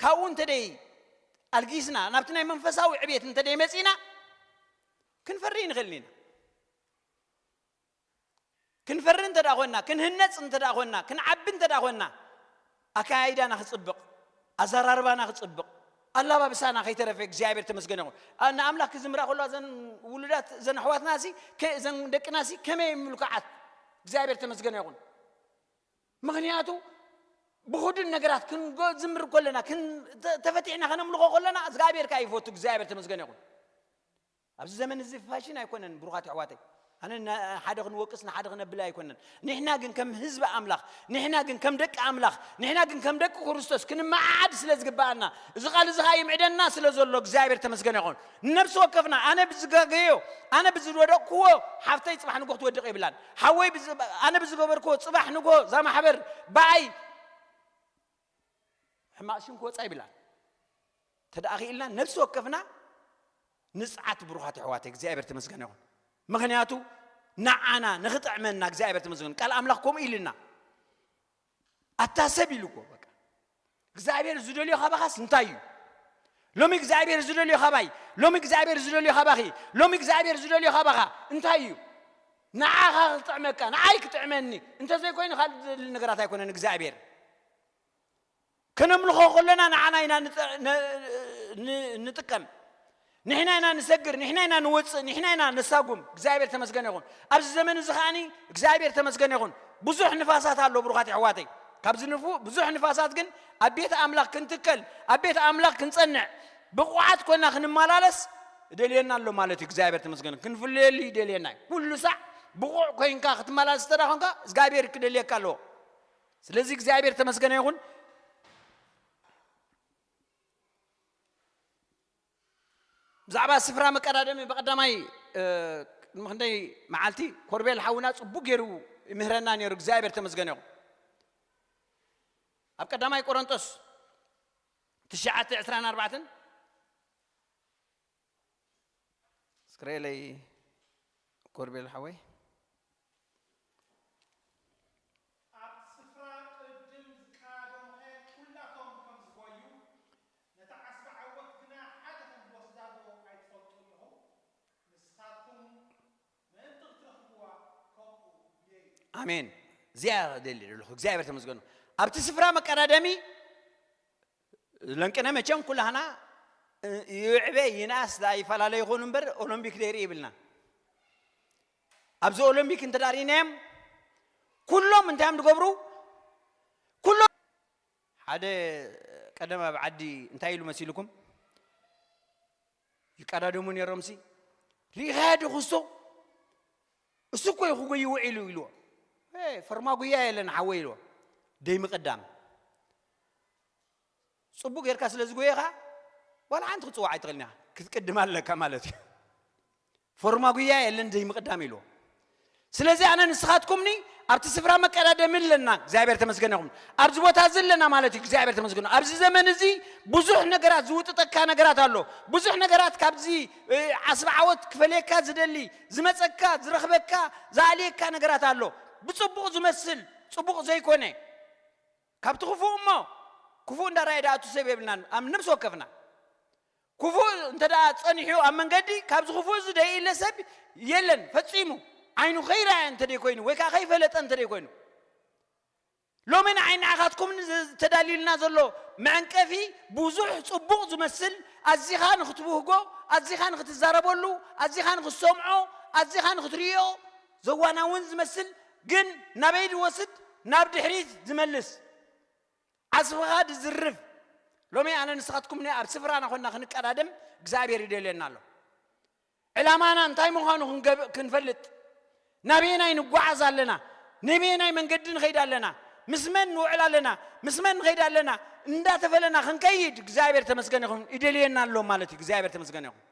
ካብኡ እንተደይ ኣልጊስና፣ ናብቲ ናይ መንፈሳዊ ዕቤት እንተደይ መጺና፣ ክንፈሪ ንኽእል ኢና። ክንፈሪ እንተ ደኣ ኾንና፣ ክንህነጽ እንተ ደኣ ኾንና፣ ክንዓቢ እንተ ደኣ ኾንና፣ ኣካያይዳና ክጽብቕ፣ ኣዘራርባና ክጽብቕ፣ ኣላባብሳና ከይተረፈ እግዚኣብሔር ተመስገን ይኹን። ኣ-፣ ንኣምላኽ ክዝምራ ከለዋ እዘን ውሉዳት፣ እዘን ኣሕዋትና ሲ፣ ከ-፣ እዘን ደቅና ሲ ከመይ ምልኩዓት፣ እግዚኣብሔር ተመስገን ይኹን። ምኽንያቱ ብኹድን ነገራት ክንጎ-፣ ዝምር ከለና፣ ክን-፣ ተ-፣ ተፈቲሕና ከነምልኾ ከለና እግዚኣብሔር ከኣ ይፈቱ። እግዚኣብሔር ተመስገን ይኹን። ኣብዚ ዘመን እዚ ፋሽን ኣይኮነን ብሩኻት ኣሕዋተይ። ኣነ ና-፣ ሓደ ክንወቅስ ንሓደ ክነብል ኣይኮነን። ንሕና ግን ከም ህዝቢ ኣምላኽ፣ ንሕና ግን ከም ደቂ ኣምላኽ፣ ንሕና ግን ከም ደቂ ክርስቶስ ክንመዓዓድ ስለ ዝግብኣና፣ እዚ ቃል እዚ ኸኣ ይምዕደና ስለ ዘሎ እግዚኣብሔር ተመስገን ይኹን። ንነፍሲ ወከፍና ኣነ ብዝጋገዮ፣ ኣነ ብዝወደቅክዎ ሓፍተይ ጽባሕ ንጎ ክትወድቕ የብላን። ሓወይ ብዝ-፣ ኣነ ብዝገበርክዎ ጽባሕ ንጎ እዛ ማሕበር ብኣይ ሕማቕ ሽም ክወጻ ይብላን። ተደኣ ክኢልና ነፍሲ ወከፍና ንጽዓት ብሩኻት ኣሕዋተይ እግዚኣብሔር ተመስገን ይኹን። ምኽንያቱ ንዓና ንኽጥዕመና እግዚኣብሔር ተመስገን። ቃል ኣምላኽ ከምኡ ኢልና ኣታ ሰብ ኢሉ እኮ በቃ እግዚኣብሔር ዝደልዮ ካባኻስ እንታይ እዩ? ሎሚ እግዚኣብሔር ዝደልዮ ካባይ፣ ሎሚ እግዚኣብሔር ዝደልዮ ካባኺ፣ ሎሚ እግዚኣብሔር ዝደልዮ ካባኻ እንታይ እዩ? ንዓኻ ክጥዕመካ፣ ንዓይ ክጥዕመኒ እንተዘይኮይኑ ካልእ ዝደሊ ነገራት ኣይኮነን እግዚኣብሔር። ከነምልኾ ከለና ንዓና ኢና ንጠ-፣ ን-፣ ን-፣ ንጥቀም። ንሕና ኢና ንሰግር፣ ንሕና ኢና ንወፅእ፣ ንሕና ኢና ነሳጉም። እግዚኣብሔር ተመስገን ይኹን። ኣብዚ ዘመን እዚ ከዓኒ እግዚኣብሔር ተመስገን ይኹን። ብዙሕ ንፋሳት ኣሎ ብሩኻት ኣሕዋተይ። ካብዚ ንፉ-፣ ብዙሕ ንፋሳት ግን ኣብ ቤት ኣምላኽ ክንትከል፣ ኣብ ቤት ኣምላኽ ክንጸንዕ፣ ብቑዓት ኮይና ክንመላለስ ይደልየና ኣሎ ማለት እዩ። እግዚኣብሔር ተመስገን። ክንፍለየሉ ይደልየና እዩ። ኩሉ ሳዕ ብቑዕ ኮይንካ ክትመላለስ እንተ ደኣ ኾንካ እግዚኣብሔር ክደልየካ ኣለዎ። ስለዚ እግዚኣብሔር ተመስገን ይኹን። ብዛዕባ ስፍራ መቀዳደሚ ብቐዳማይ፣ እ፣ ቅድሚ ክንደይ መዓልቲ ኮርቤል ሓውና ጽቡቕ ገይሩ ይምህረና ነይሩ። እግዚኣብሔር ተመስገን ይኹን። ኣብ ቀዳማይ ቆሮንቶስ ትሽዓተ ዕስራን ኣርባዕተን ስክሬለይ ኮርቤል ሓወይ። ኣብቲ ስፍራ ቅድም ዝቀዳደሙኸ ኩላቶም ከም ዝጎዩ፣ ነታ ዓስቢ ዓወት ግና ሓደ ከም ዝወስዳ ዶ ኣይትፈልጡን ኢኹም? ንስኻትኩም ምእንቲ ክትረኽብዋ ከምኡ ግደዩ። ኣሜን። እዚኣ ደሊ ዘለኹ እግዚኣብሔር ተመስገኑ። ኣብቲ ስፍራ መቀዳደሚ ለንቅነ መቸም ኩላህና፣ እ፣ ይዕበ ይንኣስ ዳ ይፈላለ ይኹን እምበር ኦሎምፒክ ደይርኢ ይብልና። ኣብዚ ኦሎምፒክ እንተ ዳርኢናዮም ኩሎም እንታይ እዮም ዝገብሩ? ኩሎም ሓደ ቀደም ኣብ ዓዲ እንታይ ኢሉ መሲልኩም? ይቀዳደሙ ነይሮምሲ። ሪኢኻዮ ዶ ክስቶ? እሱ እኮ እዩ ክጎይ ውዒሉ ኢልዎ። ፈርማጉያ የለን ሓወይ ኢልዎ። ደይ ምቕዳም። ጽቡቕ ጌርካ ስለ ዝጎየኻ ዋላ ሓንቲ ክትጽዋዕ ኣይትኽእልን ኢኻ። ክትቅድም ኣለካ ማለት እዩ። ፈርማጉያ የለን ደይ ምቕዳም ኢልዎ። ስለዚ ኣነ ንስኻትኩምኒ ኣብቲ ስፍራ መቀዳደሚ ኣለና፣ እግዚኣብሔር ተመስገን ይኹን። ኣብዚ ቦታ እዚ ኣለና ማለት እዩ፣ እግዚኣብሔር ተመስገን። ኣብዚ ዘመን እዚ ብዙሕ ነገራት ዝውጥጠካ ነገራት ኣሎ። ብዙሕ ነገራት ካብዚ ዓስቢ ዓወት ክፈልየካ ዝደሊ፣ ዝመጸካ ዝረኽበካ ዝኣልየካ ነገራት ኣሎ። ብጽቡቕ ዝመስል ጽቡቕ ዘይኮነ፣ ካብቲ ክፉእ እሞ ክፉእ እንዳራየ ድኣቱ ሰብ የብልናን ኣብ ነብሲ ወከፍና። ክፉእ እንተ ደኣ ጸኒሑ ኣብ መንገዲ ካብዚ ክፉእ እዚ ደይኢለ ሰብ የለን ፈጺሙ። ዓይኑ ከይረኣየ እንተ ደይኮይኑ ወይ ከዓ ከይፈለጠ እንተ ደይኮይኑ፣ ሎሚ ንዓይ ንዓኻትኩም ተዳልዩልና ዘሎ መዕንቀፊ ብዙሕ ጽቡቕ ዝመስል፣ ኣዚኻ ንኽትብህጎ፣ ኣዚኻ ንኽትዛረበሉ፣ ኣዚኻ ንኽትሰምዖ፣ ኣዚኻ ንኽትርእዮ ዘዋናውን ዝመስል፣ ግን ናበይ ዝወስድ? ናብ ድሕሪት ዝመልስ፣ ዓስብኻ ዝዝርፍ። ሎሚ ኣነ ንስኻትኩም ኣብ ስፍራና ኮንና ክንቀዳደም እግዚኣብሔር ይደልየና ኣሎ። ዕላማና እንታይ ምዃኑ ክንፈልጥ፣ ናበየናይ ንጓዓዝ ኣለና፣ ናበየናይ መንገዲ ንኸይድ ኣለና፣ ምስ መን ንውዕል ኣለና፣ ምስ መን ንኸይድ ኣለና እንዳተፈለና ክንከይድ እግዚኣብሔር ተመስገን ይኹን ይደልየና ኣሎ ማለት እዩ። እግዚኣብሔር ተመስገን ይኹን።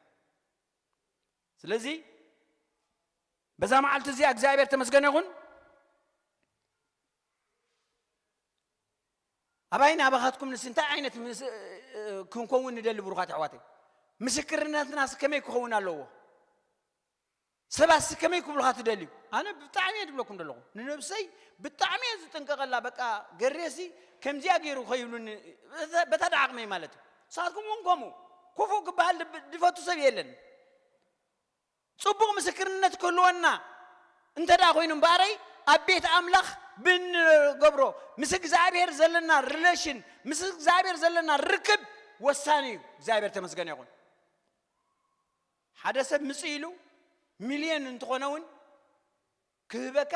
ስለዚ በዛ መዓልቲ እዚኣ እግዚኣብሔር ተመስገን ይኹን። ኣባይ ናባኻትኩም ንስ እንታይ ዓይነት ክንከውን ንደሊ ብሩኻት ኣሕዋተይ? ምስክርነትናስ ከመይ ክኸውን ኣለዎ? ሰባትስ ከመይ ክብሉኻ ትደልዩ? ኣነ ብጣዕሚ እየ ዝብለኩም ዘለኹ፣ ንነብሰይ ብጣዕሚ እየ ዝጥንቀቐላ። በቃ ገሬሲ ከምዚኣ ገይሩ ከይብሉኒ በታ ደዓቕመይ ማለት እዩ። ንስኻትኩም እውን ከምኡ። ክፉእ ክበሃል ድፈቱ ሰብ የለን። ጽቡቕ ምስክርነት ክህልወና እንተ ደኣ ኮይኑ እምበኣረይ፣ ኣብ ቤት ኣምላኽ ብንገብሮ ምስ እግዚኣብሔር ዘለና ሪሌሽን፣ ምስ እግዚኣብሔር ዘለና ርክብ ወሳኒ እዩ። እግዚኣብሔር ተመስገን ይኹን። ሓደ ሰብ ምጽእ ኢሉ ሚልዮን እንተኾነ እውን ክህበካ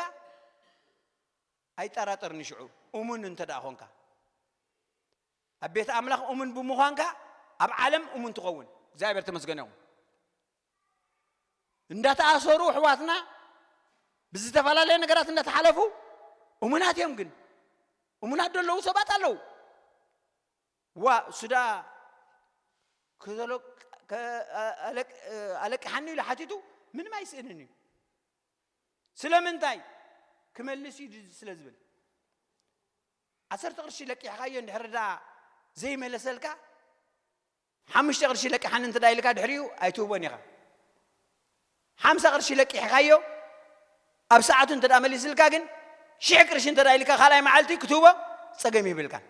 ኣይጠራጠርን። ሽዑ እሙን እንተ ደኣ ኾንካ፣ ኣብ ቤት ኣምላኽ እሙን ብምዃንካ ኣብ ዓለም እሙን ትኸውን። እግዚኣብሔር ተመስገን ይኹን። እንዳተኣሰሩ ኣሕዋትና ብዝተፈላለየ ነገራት እንዳተሓለፉ እሙናት እዮም። ግን እሙናት ዶ ኣለዉ ሰባት ኣለዉ። ዋ እሱ ደኣ ክዘሎ ኣለቅሓኒ ኢሉ ሓቲቱ ምንም ኣይስእንን እዩ። ስለምንታይ ክመልስ እዩ ስለ ዝብል። ዓሰርተ ቅርሺ ለቂሕኻዮ እንድሕር ደኣ ዘይመለሰልካ፣ ሓሙሽተ ቅርሺ ለቂሓኒ እንተ ደኣ ኢልካ ድሕሪኡ ኣይትህቦን ኢኻ። ሓምሳ ቅርሺ ለቂሕኻዮ ኣብ ሰዓቱ እንተ ደኣ መሊስልካ ግን ሽሕ ቅርሺ እንተ ደኣ ኢልካ ካልኣይ መዓልቲ ክትህቦ ጸገም ይብልካን።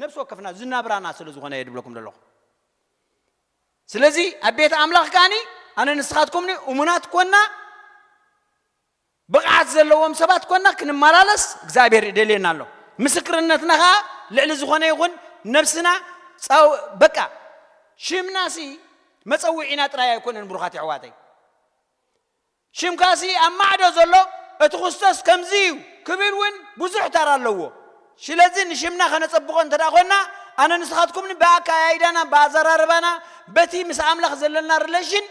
ነብሲ ወከፍና ዝናብራና ስለ ዝኾነ እየ ድብለኩም ዘለኹ። ስለዚ ኣብ ቤት ኣምላኽ ከኣኒ ኣነ ንስኻትኩምኒ እሙናት ኮና ብቕዓት ዘለዎም ሰባት ኮና ክንመላለስ እግዚኣብሔር ይደልየና ኣሎ። ምስክርነትና ኸዓ ልዕሊ ዝኾነ ይኹን ነብስና ጻው-፣ በቃ ሽምናሲ መጸውዒና ጥራይ ኣይኮነን ብሩኻት የሕዋተይ። ሽምካሲ ኣብ ማዕዶ ዘሎ እቲ ክርስቶስ ከምዚ እዩ ክብል እውን ብዙሕ ተራ ኣለዎ። ስለዚ ንሽምና ከነጸብቖ እንተ ደኣ ኾንና ኣነ ንስኻትኩምኒ ብኣካያይዳና ብኣዘራርባና በቲ ምስ ኣምላኽ ዘለና ሪሌሽን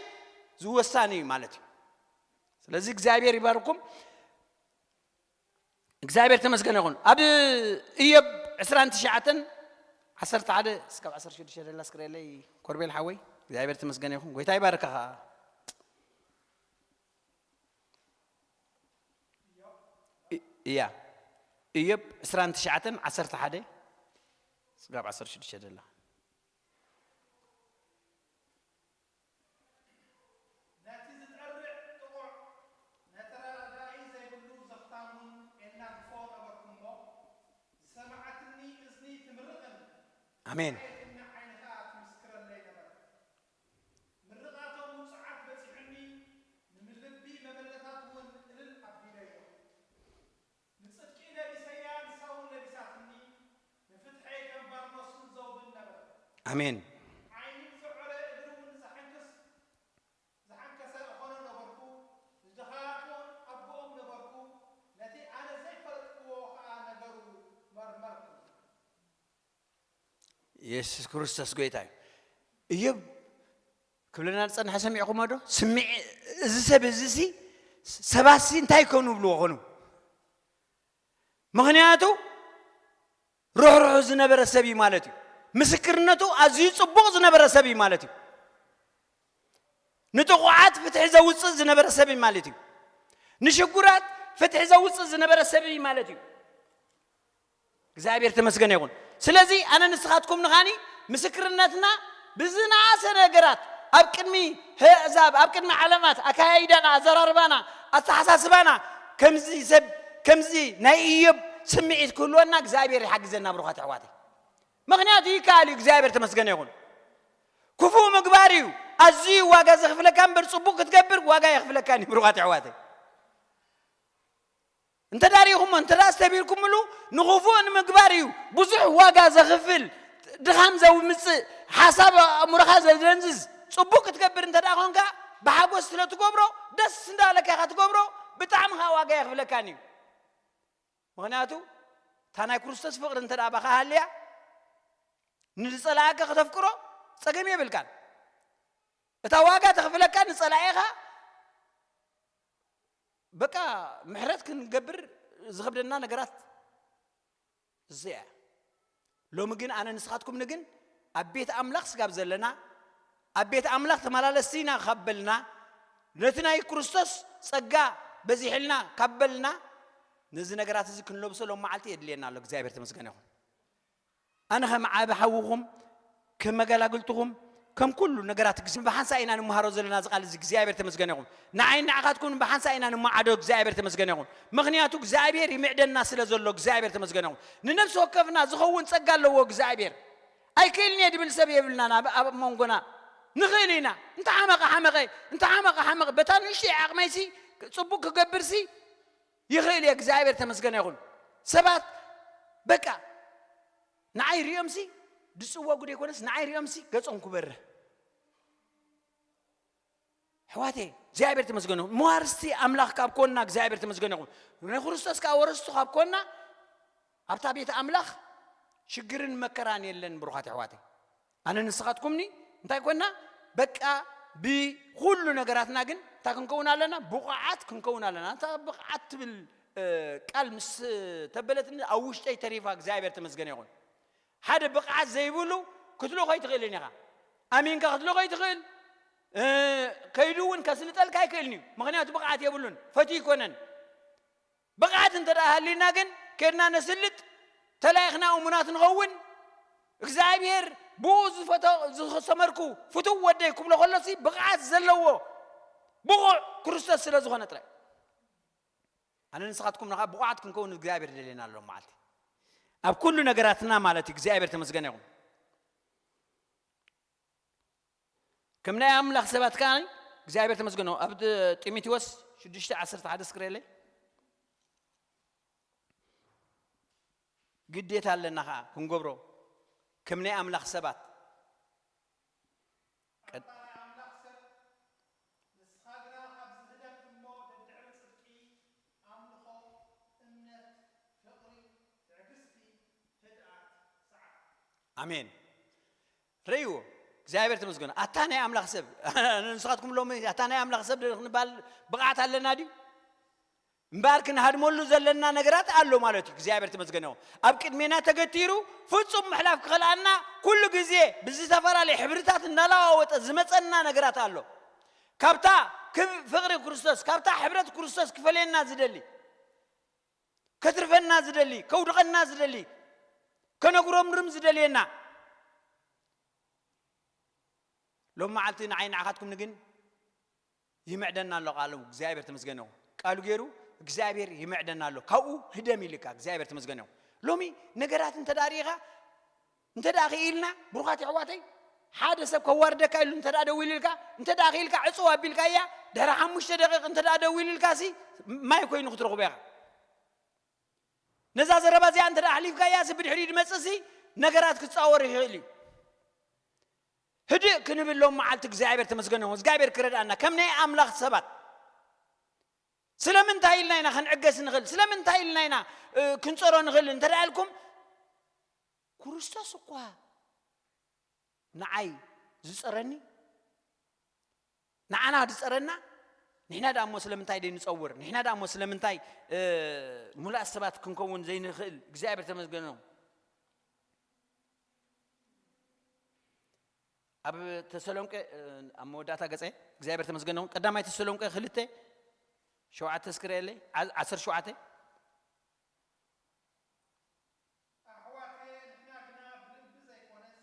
ዝወሳኒ እዩ ማለት እዩ። ስለዚ እግዚኣብሔር ይባርኩም። እግዚኣብሔር ተመስገነ ይኹን። ኣብ ኢዮብ ዕስራን ትሽዓተን ዓሰርተ ሓደ እስካብ ዓሰርተ ሽዱሽተ ደላ ስክረለይ ኮርቤል ሓወይ እግዚኣብሔር ተመስገነ ይኹን። ጎይታ ይባርካ ኸዓ። እ-፣ እያ። ኢዮብ ዕስራን ትሽዓተን ዓሰርተ ሓደ እስካብ ዓሰርተ ሽዱሽተ ደላ። ነቲ ዝጠርዕ ጥቑዕ፣ ነቲ ረዳኢ ዘይብሉ ዘኽታሙን ኤናግፎ ነበርኩ እሞ፣ ዝሰምዓትኒ እዝኒ ትምርቕን፣ ኣሜን። ዝረኣየትኒ ዓይኒ ኸኣ ትምስክረለይ ነበረት። ምርቓቶም ውጹዓት በጺሑኒ፣ ንምልቢ መበለታት እውን እልል ኣቢለዮ። ንጽድቂ ለቢሰያ ንሳ እውን ለቢሳትኒ፣ ንፍትሐይ ከም ባርኖስን ዘውድን ነበረት። ኣሜን። ዓይኒ ዝሰዓረ እግሪ እውን ዝሓንክስ፣ ዝሓንከሰ እኾኖ ነበርኩ፣ ንድኻያት እውን ኣቦኦም ነበርኩ፣ ነቲ ኣነ ዘይፈለጥክዎ ኸኣ ነገሩ መርመርኩ። የሱስ ክርስቶስ ጎይታ እዩ። እዮብ ክብለና ዝጸንሐ ሰሚዕኹሞ ዶ? ስምዒ-፣ እዚ ሰብ እዚ ሲ፣ ሰባትሲ እንታይ ኮኑ ይብልዎ ኾኑ? ምኽንያቱ ርሕሩሕ ዝነበረ ሰብ እዩ ማለት እዩ። ምስክርነቱ ኣዝዩ ጽቡቕ ዝነበረ ሰብ እዩ ማለት እዩ። ንጥቑዓት ፍትሒ ዘውፅእ ዝነበረ ሰብ እዩ ማለት እዩ። ንሽጉራት ፍትሒ ዘውፅእ ዝነበረ ሰብ እዩ ማለት እዩ። እግዚኣብሔር ተመስገነ ይኹን። ስለዚ ኣነ ንስኻትኩም ንኻኒ ምስክርነትና ብዝነኣሰ ነገራት ኣብ ቅድሚ ህእዛብ ኣብ ቅድሚ ዓለማት ኣካያይዳና ኣዘራርባና ኣተሓሳስባና ከምዚ ሰብ ከምዚ ናይ እዮብ ስምዒት ክህልወና እግዚኣብሔር ይሓግዘና ብሩኻት ኣሕዋተይ። ምኽንያቱ ይከኣል እዩ። እግዚኣብሔር ተመስገነ ይኹን። ክፉእ ምግባር እዩ ኣዝዩ ዋጋ ዘኽፍለካ እምበር ጽቡቕ ክትገብር ዋጋ የኽፍለካን እዩ ብሩኻት ኣሕዋተይ። እንተ ዳሪኹሞ እንተ ዳ ኣስተቢርኩምሉ ንኽፉእ ንምግባር እዩ ብዙሕ ዋጋ ዘኽፍል ድኻም ዘውምፅእ ሓሳብ ኣእምሮኻ ዘደንዝዝ። ጽቡቕ ክትገብር እንተ ዳ ኾንካ ብሓጎስ ስለ ትገብሮ ደስ እንዳለካ ኢኻ ትገብሮ። ብጣዕሚ ኸዓ ዋጋ የኽፍለካን እዩ። ምኽንያቱ እታ ናይ ክርስቶስ ፍቕሪ እንተ ዳ ባኻ ሃልያ ንዝጸላእካ ከተፍቅሮ ጸገም የብልካን። እታ ዋጋ ተኽፍለካ ንጸላኤኻ በቃ ምሕረት ክንገብር ዝኸብደና ነገራት እዚኣ። ሎሚ ግን ኣነ ንስኻትኩምኒ ግን ኣብ ቤት ኣምላኽ ስጋብ ዘለና ኣብ ቤት ኣምላኽ ተመላለስቲ ኢና ካብ በልና ነቲ ናይ ክርስቶስ ጸጋ በዚሕልና ካብ በልና ነዚ ነገራት እዚ ክንለብሶ ሎም መዓልቲ የድልየና ኣሎ። እግዚኣብሔር ተመስገን ይኹን። ኣነ ከም ዓቢ ሓውኹም ከም መገላግልትኹም ከም ኩሉ ነገራት ብሓንሳ ኢና ንምሃሮ ዘለና እዚ ቃል እዚ እግዚኣብሔር ተመስገነ ይኹን። ንዓይ ንዓኻትኩም ብሓንሳ ኢና ንመዓዶ እግዚኣብሔር ተመስገነ ይኹን። ምኽንያቱ እግዚኣብሔር ይምዕደና ስለ ዘሎ እግዚኣብሔር ተመስገነ ይኹን። ንነፍሲ ወከፍና ዝኸውን ጸጋ ኣለዎ እግዚኣብሔር። ኣይክእልን እየ ድብል ሰብ የብልናን ኣብ መንጎና። ንኽእል ኢና። እንተ ሓመቐ ሓመቐ እንተ ሓመቐ ሓመቐ በታ ንእሽተይ ዓቕመይሲ ጽቡቕ ክገብርሲ ይኽእል እየ እግዚኣብሔር ተመስገነ ይኹን። ሰባት በቃ ንዓይ ሪኦምሲ ድጽወጉ ደይኮነስ ንዓይ ሪኦምሲ ገጾም ክበርህ። ኣሕዋተይ እግዚኣብሔር ተመስገነ ይኹን። መዋርስቲ ኣምላኽ ካብ ኮንና እግዚኣብሔር ተመስገነ ይኹን። ናይ ክርስቶስ ከዓ ወረስቱ ካብ ኮንና ኣብታ ቤት ኣምላኽ ሽግርን መከራን የለን። ብሩኻት ኣሕዋተይ ኣነ ንስኻትኩምኒ እንታይ ኮና በቃ ብኩሉ ነገራትና ግን እንታይ ክንከውን ኣለና? ብቑዓት ክንከውን ኣለና። እታ ብቕዓት ትብል ቃል ምስ ተበለትኒ ኣብ ውሽጠይ ተሪፋ እግዚኣብሔር ተመስገነ ይኹን። ሓደ ብቕዓት ዘይብሉ ክትልኾ ኣይትኽእልን ኢኻ። ኣሚንካ ክትልኾ ኣይትኽእል። ከይዱ እውን ከስልጠልካ ኣይክእልን እዩ። ምኽንያቱ ብቕዓት የብሉን። ፈትዩ ኣይኮነን። ብቕዓት እንተ ደኣ ሃሊና ግን ከድና ነስልጥ ተላኢኽና እሙናት ንኸውን። እግዚኣብሔር ብኡ ዝፈቶ ዝሰመርኩ ፍቱው ወደይ ክብሎ ከሎሲ ብቕዓት ዘለዎ ብቑዕ ክርስቶስ ስለ ዝኾነ ጥራይ ኣነ ንስኻትኩም ንኻ ብቑዓት ክንከውን እግዚኣብሔር ደልየና ኣሎ መዓልቲ ኣብ ኩሉ ነገራትና ማለት እዩ እግዚኣብሔር ተመስገነ ይኹን። ከም ናይ ኣምላኽ ሰባት ከኣ እግዚኣብሔር ተመስገኖ ኣብ ጢሞቴዎስ ሽዱሽተ ዓሰርተ ሓደ ስክረለይ ግዴታ ኣለና ከኣ ክንገብሮ ከም ናይ ኣምላኽ ሰባት ኣሜን። ረይዎ እግዚኣብሔር ተመስገን ኣታ ናይ ኣምላኽ ሰብ ንስኻትኩም ሎሚ ኣታ ናይ ኣምላኽ ሰብ ክንባል ብቕዓት ኣለና ድዩ? እምበኣር ክንሃድመሉ ዘለና ነገራት ኣሎ ማለት እዩ። እግዚኣብሔር ተመስገን ይኹን። ኣብ ቅድሜና ተገቲሩ ፍጹም ምሕላፍ ክኸልኣና ኩሉ ግዜ ብዝተፈላለየ ሕብርታት እናለዋወጠ ዝመፀና ነገራት ኣሎ። ካብታ ክብ- ፍቕሪ ክርስቶስ ካብታ ሕብረት ክርስቶስ ክፈልየና ዝደሊ ከትርፈና ዝደሊ ከውድቐና ዝደሊ ከነጉረምርም ዝደልየና ሎም መዓልቲ ንዓይ ንዓኻትኩም ግን ይምዕደና ኣሎ ቃሉ እግዚኣብሔር ተመስገነ ቃሉ ገይሩ እግዚኣብሔር ይምዕደና ኣሎ ካብኡ ህደም ኢልካ እግዚኣብሔር ተመስገነ ሎሚ ነገራት እንተ ዳሪኻ እንተ ደኣ ክኢልና ብሩኻት የሕዋተይ ሓደ ሰብ ከዋርደካ ኢሉ እንተ ደኣ ደው ኢልልካ እንተ ደኣ ክኢልካ ዕፅው ኣቢልካያ ድሕሪ ሓሙሽተ ደቂቕ እንተ ደኣ ደው ኢልልካ ሲ ማይ ኮይኑ ክትረኽቦ ኢኻ ነዛ ዘረባ እዚኣ እንተ ኣሕሊፍካያ ሲ ብድሕሪኡ ድመፅእ ሲ ነገራት ክፃወር ይኽእል እዩ ህድእ ክንብሎም መዓልቲ እግዚኣብሔር ተመስገን ይኹን እግዚኣብሔር ክረድኣና ከም ናይ ኣምላኽ ሰባት ስለምንታይ ኢልና ኢና ክንዕገስ ንኽእል ስለምንታይ ኢልና ኢና ክንፀሮ ንኽእል እንተ ኢልኩም ክርስቶስ እኳ ንዓይ ዝፀረኒ ንዓና ዝፀረና ንሕና ደኣ እሞ ስለምንታይ ደይንጸውር? ንሕና ደኣ እሞ ስለምንታይ፣ እ፣ ሙሉኣት ሰባት ክንከውን ዘይንኽእል? እግዚኣብሔር ተመስገን። ኣብ ተሰሎንቄ፣ እ፣ ኣብ መወዳእታ ገጸ እግዚኣብሔር ተመስገን ይኹን። ቀዳማይ ተሰሎንቄ ክልተ ሸውዓተ እስክርየለይ፣ ዓ-፣ ዓሰርተ ሸውዓተ። ኣሕዋተየ፣ ንሕና ግና ብልቢ ዘይኮነስ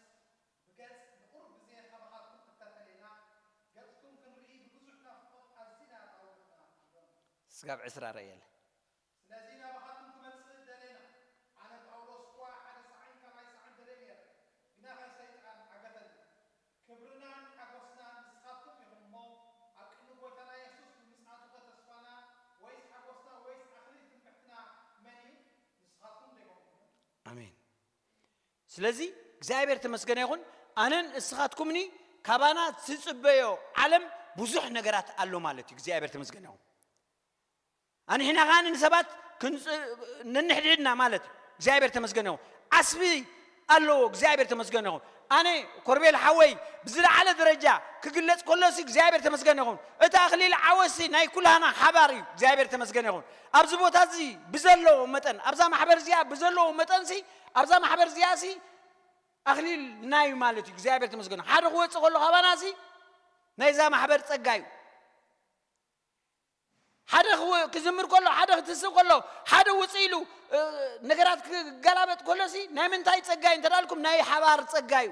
ብገጽ ንቑሩብ ግዜ ካባኻትኩም እተፈለና፣ ገጽኩም ክንርኢ ብብዙሕ ናፍቖት ኣዚና ናፍቕና ኢሎም። ስጋብ ዕስራ ረእየለ። ስለዚ ናባኻትኩም ክመጽእ ደሌና። ኣነ ጳውሎስ እኳ ሓደ ሳዕን ካልኣይ ሳዕን ደልየ ነይረ፣ ግናኸ ሰይጣን ዓገተኒ። ክብርናን ሓጎስናን ንስኻትኩም ኢኹም እሞ፣ ኣብ ቅድሚ ጐይታና የሱስ ምምጻእቱኸ ተስፋና ወይስ ሓጎስና ወይስ ኣኽሊል ትምክሕትና መን እዩ? ንስኻትኩም ዶ ኣይኮንኩምን? ኣሜን። ስለዚ እግዚኣብሔር ተመስገነ ይኹን። ኣነን እስኻትኩምኒ ካባና ዝጽበዮ ዓለም ብዙሕ ነገራት ኣሎ ማለት እዩ። እግዚኣብሔር ተመስገነ ይኹን። ኣንሕና ኸኣ ንሰባት ክንጽ-፣ ነንሕድሕድና ማለት እዩ። እግዚኣብሔር ተመስገነ ይኹን። ዓስቢ ኣለዎ። እግዚኣብሔር ተመስገነ ይኹን። ኣነ ኮርቤል ሓወይ ብዝለዓለ ደረጃ ክግለጽ ከሎሲ እግዚኣብሔር ተመስገነ ይኹን። እቲ ኣኽሊል ዓወትሲ ናይ ኩላህና ሓባር እዩ። እግዚኣብሔር ተመስገነ ይኹን። ኣብዚ ቦታ እዚ ብዘለዎ መጠን፣ ኣብዛ ማሕበር እዚኣ ብዘለዎ መጠንሲ፣ ኣብዛ ማሕበር እዚኣሲ ኣኽሊል ናይ ማለት እዩ። እግዚኣብሔር ተመስገነ። ሓደ ክወጽእ ከሎ ካባናሲ ናይዛ ማሕበር ጸጋ እዩ። ሓደ ክው-፣ ክዝምር ከሎ፣ ሓደ ክትስብ ከሎ፣ ሓደ ውጽእ ኢሉ፣ እ፣ ነገራት ክገላበጥ ከሎሲ ናይ ምንታይ ጸጋ እዩ እንተ ዳልኩም ናይ ሓባር ጸጋ እዩ።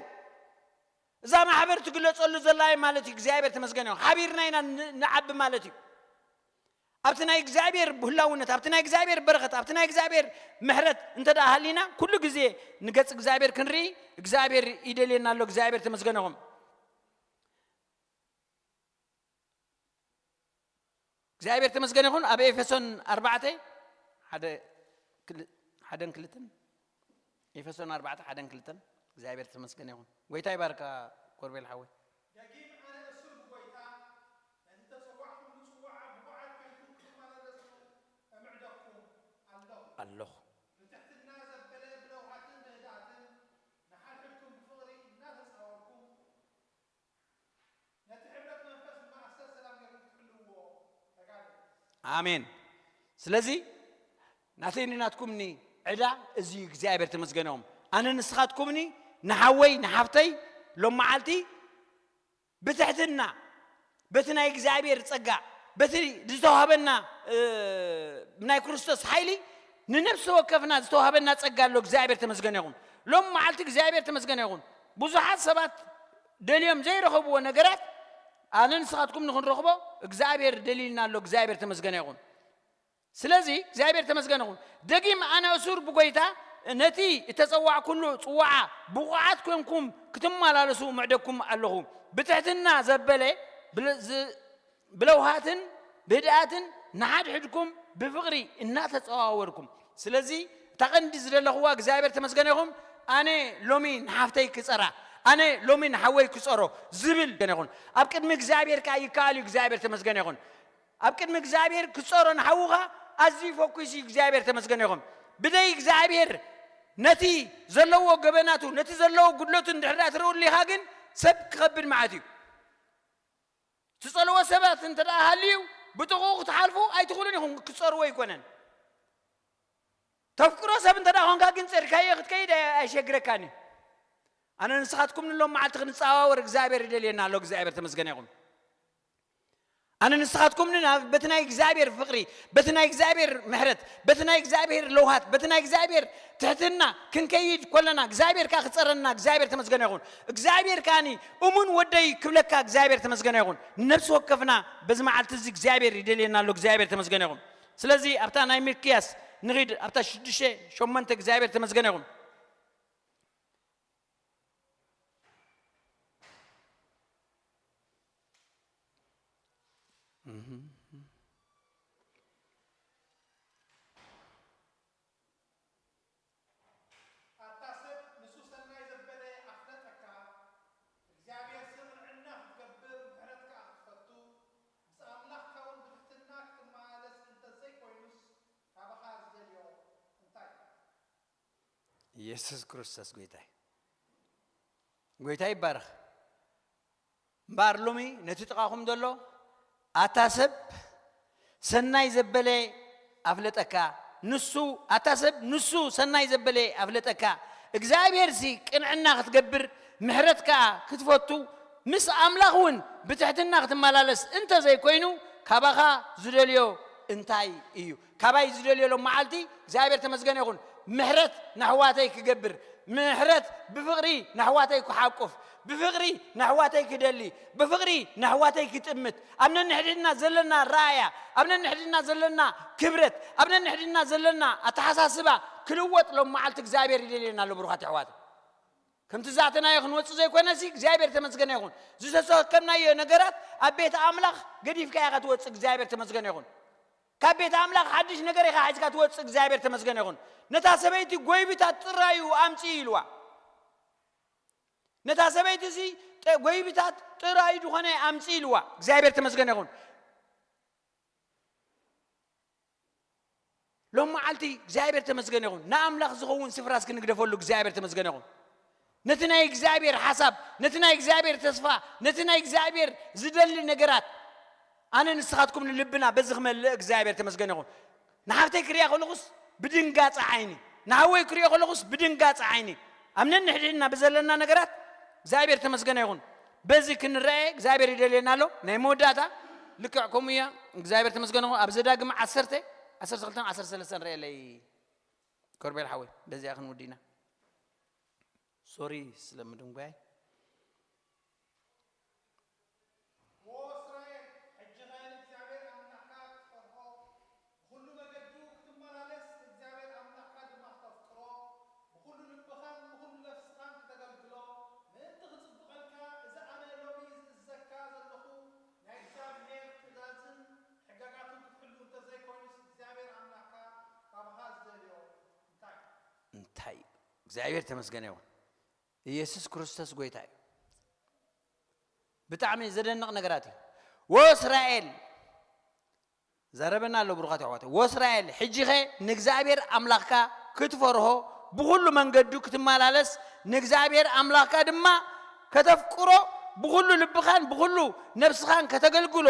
እዛ ማሕበር ትግለጸሉ ዘላ እዩ ማለት እዩ። እግዚኣብሔር ተመስገነ ይኹን። ሓቢርና ኢና ን-፣ ንዓቢ ማለት እዩ። ኣብቲ ናይ እግዚኣብሔር ህላውነት፣ ኣብቲ ናይ እግዚኣብሔር በረኸት፣ ኣብቲ ናይ እግዚኣብሔር ምሕረት እንተ ደኣ ሃሊና፣ ኩሉ ግዜ ንገጽ እግዚኣብሔር ክንርኢ እግዚኣብሔር ይደልየና ኣሎ። እግዚኣብሔር ተመስገነ ይኹን። እግዚኣብሔር ተመስገነ ይኹን። ኣብ ኤፌሶን ኣርባዕተ ሓደ ክል-፣ ሓደን ክልተን፣ ኤፌሶን ኣርባዕተ ሓደን ክልተን። እግዚኣብሔር ተመስገነ ይኹን። ጎይታ ይባርካ ኮርቤል ሓወይ። ደጊም ኣነ እሱር ብጎይታ፣ ነቲ ተጸዋዕኩምሉ ጽዋዓ ብቑዓት ኮይንኩም ክትመላለሱ እምዕደኩም ኣለኹ። ኣለኹ። ብትሕትና ዘበለ ብለውሃትን ብህድኣትን ንሓድሕድኩም ብፍቕሪ እናተጻወርኩም፣ ነቲ ሕብረት መንፈስ ብማእሰር ሰላም ጌርኩም ክትሕልውዎ ተጋደሉ። ኣሜን። ስለዚ ናተይን ናትኩምኒ ዕዳ እዚ እዩ። እግዚኣብሔር ተመስገነ ይኹን። ኣነ ንስኻትኩምኒ ንሓወይ ንሓፍተይ ሎም መዓልቲ ብትሕትና በቲ ናይ እግዚኣብሔር ጸጋ በቲ ዝተዋህበና፣ እ፣ ናይ ክርስቶስ ሓይሊ ንነፍሲ ወከፍና ዝተዋህበና ጸጋ ኣሎ። እግዚኣብሔር ተመስገነ ይኹን። ሎም መዓልቲ እግዚኣብሔር ተመስገነ ይኹን። ብዙሓት ሰባት ደልዮም ዘይረኸብዎ ነገራት ኣነ ንስኻትኩም ንኽንረኽቦ እግዚኣብሔር ደሊልና ኣሎ። እግዚኣብሔር ተመስገነ ይኹን። ስለዚ እግዚኣብሔር ተመስገነ ይኹን። ደጊም ኣነ እሱር ብጎይታ ነቲ እተጸዋዕኩሉ ጽዋዓ ብቑዓት ኮንኩም ክትመላለሱ እምዕደኩም ኣለኹ። ብትሕትና ዘበለ ብል-፣ ዝ-፣ ብለውሃትን ብህድኣትን ንሓድሕድኩም ብፍቕሪ እናተጸዋወርኩም። ስለዚ እታ ቀንዲ ዝደለኽዋ እግዚኣብሔር ተመስገነ ይኹን። ኣነ ሎሚ ንሓፍተይ ክጸራ፣ ኣነ ሎሚ ንሓወይ ክጸሮ ዝብል ይኹን። ኣብ ቅድሚ እግዚኣብሔር ከኣ ይከኣል እዩ። እግዚኣብሔር ተመስገነ ይኹን። ኣብ ቅድሚ እግዚኣብሔር ክጸሮ ንሓውኻ ኣዝዩ ፈኲስ እዩ። እግዚኣብሔር ተመስገነ ይኹን። ብደይ እግዚኣብሔር ነቲ ዘለዎ ገበናቱ፣ ነቲ ዘለዎ ጉድለቱ እንድሕር ደኣ ትርእየሉ ኢኻ ግን ሰብ ክኸብድ መዓት እዩ። ትጸልዎ ሰባት እንተ ደኣ ሃልዩ ብጥቕኡ ክትሓልፉ ኣይትኽእሉን ኢኹም፣ ክትጸርዎ ኣይኮነን። ተፍቅሮ ሰብ እንተ ደኣ ኾንካ ግን ጸድካዮ ክትከይድ ኣይ-፣ ኣይሸግረካን እዩ። ኣነ ንስኻትኩም ንሎም መዓልቲ ክንጸዋወር እግዚኣብሔር ይደልየና ኣሎ። እግዚኣብሔር ተመስገነ ይኹን። ኣነ ንስኻትኩም ንና-፣ በቲ ናይ እግዚኣብሔር ፍቕሪ፣ በቲ ናይ እግዚኣብሔር ምሕረት፣ በቲ ናይ እግዚኣብሔር ለውሃት፣ በቲ ናይ እግዚኣብሔር ትሕትና ክንከይድ ከለና እግዚኣብሔር ከኣ ክጸረና እግዚኣብሔር ተመስገነ ይኹን። እግዚኣብሔር ከኣኒ እሙን ወደይ ክብለካ እግዚኣብሔር ተመስገነ ይኹን። ንነፍሲ ወከፍና በዚ መዓልቲ እዚ እግዚኣብሔር ይደልየና ኣሎ። እግዚኣብሔር ተመስገነ ይኹን። ስለዚ ኣብታ ናይ ሚልክያስ ንኺድ፣ ኣብታ ሽዱሽተ ሸሞንተ እግዚኣብሔር ተመስገነ ይኹን። ኣታ ሰብ፣ ንሱ ሰናይ ዘበለ ኣፍለጠካ፣ እግዚኣብሔር ስምዕና ክትገብር ምሕረት ከኣ ክትፈቱ፣ ምስ ኣምላኽካ እውን ብትሕትና ክትመላለስ እንተዘይኮይኑስ፣ ካባኻ ዝደልዮ እንታይ? ኢየሱስ ክርስቶስ ጎይታ እዩ። ጎይታ ይባረኽ። እምበኣር ሎሚ ነቲ ጥቓኹም ዘሎ ኣታ ሰብ ሰናይ ዘበለ ኣፍለጠካ። ንሱ፣ ኣታ ሰብ፣ ንሱ ሰናይ ዘበለ ኣፍለጠካ። እግዚኣብሔር ሲ ቅንዕና ክትገብር፣ ምሕረት ከኣ ክትፈቱ፣ ምስ ኣምላኽ እውን ብትሕትና ክትመላለስ እንተ ዘይኮይኑ፣ ካባኻ ዝደልዮ እንታይ እዩ? ካባይ ዝደልዮ ሎም መዓልቲ እግዚኣብሔር ተመስገነ ይኹን። ምሕረት ነሕዋተይ ክገብር፣ ምሕረት ብፍቕሪ ነሕዋተይ ክሓቁፍ፣ ብፍቕሪ ነሕዋተይ ክደሊ፣ ብፍቕሪ ነሕዋተይ ክጥምት፣ ኣብ ነንሕድሕድና ዘለና ረኣያ፣ ኣብ ነንሕድሕድና ዘለና ክብረት፣ ኣብ ነንሕድሕድና ዘለና ኣተሓሳስባ ክልወጥ ሎም መዓልቲ እግዚኣብሔር ይደልየና ኣሎ። ብሩኻት ኣሕዋት፣ ከምቲ ዛተናዮ ክንወጽእ ዘይኮነሲ እግዚኣብሔር ተመስገነ ይኹን። ዝተሰከምናዮ ነገራት ኣብ ቤት ኣምላኽ ገዲፍካ ኢኻ ትወጽእ። እግዚኣብሔር ተመስገነ ይኹን። ካብ ቤት ኣምላኽ ሓድሽ ነገር ኢኻ ሒዝካ ትወጽእ። እግዚኣብሔር ተመስገነ ይኹን። ነታ ሰበይቲ ጎይብታት ጥራዩ ኣምጺ ኢልዋ። ነታ ሰበይቲ እዚ ጠ- ጎይብታት ጥራዩ ዝኾነ ኣምጺ ኢልዋ። እግዚኣብሔር ተመስገነ ይኹን። ሎም መዓልቲ እግዚኣብሔር ተመስገነ ይኹን። ንኣምላኽ ዝኸውን ስፍራ እስኪ ንግደፈሉ። እግዚኣብሔር ተመስገነ ይኹን። ነቲ ናይ እግዚኣብሔር ሓሳብ፣ ነቲ ናይ እግዚኣብሔር ተስፋ፣ ነቲ ናይ እግዚኣብሔር ዝደሊ ነገራት ኣነ ንስኻትኩም ንልብና በዚ ክመልእ እግዚኣብሔር ተመስገነ ይኹን። ንሓፍተይ ክሪኣ ከለኹስ ብድንጋጸ ዓይኒ፣ ንሓወይ ክሪኦ ከለኹስ ብድንጋጸ ዓይኒ፣ ኣብ ነንሕድሕድና ብዘለና ነገራት እግዚኣብሔር ተመስገነ ይኹን። በዚ ክንረኣየ እግዚኣብሔር ይደልየና ኣሎ። ናይ መወዳእታ ልክዕ ከምኡ እያ። እግዚኣብሔር ተመስገነ ይኹን። ኣብ ዘዳግም ዓሰርተ፣ ዓሰርተ ክልተ፣ ዓሰርተ ሰለስተ ንረኣየለይ። ኮርቤል ሓወይ፣ በዚኣ ክንውድእና። ሶሪ ስለ ምድንጓይ። እሞ እስራኤል፣ ሕጂ ኸኣ ንእግዚኣብሔር ኣምላኽካ ክትፈርሆ፣ ብኹሉ መገዱ ክትመላለስ፣ ንእግዚኣብሔር ኣምላኽካ ድማ ክተፍቅሮ፣ ብኹሉ ልብኻን ብኹሉ ነፍስኻን ክተገልግሎ ምእንቲ ክጽብቐልካ፣ እዚ ኣነ ሎሚ ዝእዘካ ዘለኹ ናይ እግዚኣብሔር ትእዛዝን ሕገጋቱን ክትሕሉ እንተ ዘይኮይኑስ፣ እግዚኣብሔር ኣምላኽካ ካባኻ ዝደልዮ እንታይ እዩ? እንታይ እዩ? እግዚኣብሔር ተመስገነ ይኹን። ኢየሱስ ክርስቶስ ጐይታ እዩ። ብጣዕሚ ዘደንቕ ነገራት እዩ። ወእስራኤል፣ ዘረበና ኣሎ ብሩኻት ኣሕዋተይ። ወእስራኤል፣ ሕጂኸ ንእግዚኣብሔር ኣምላኽካ ክትፈርሆ፣ ብኹሉ መንገዱ ክትመላለስ፣ ንእግዚኣብሔር ኣምላኽካ ድማ ከተፍቅሮ፣ ብኹሉ ልብኻን ብኹሉ ነፍስኻን ከተገልግሎ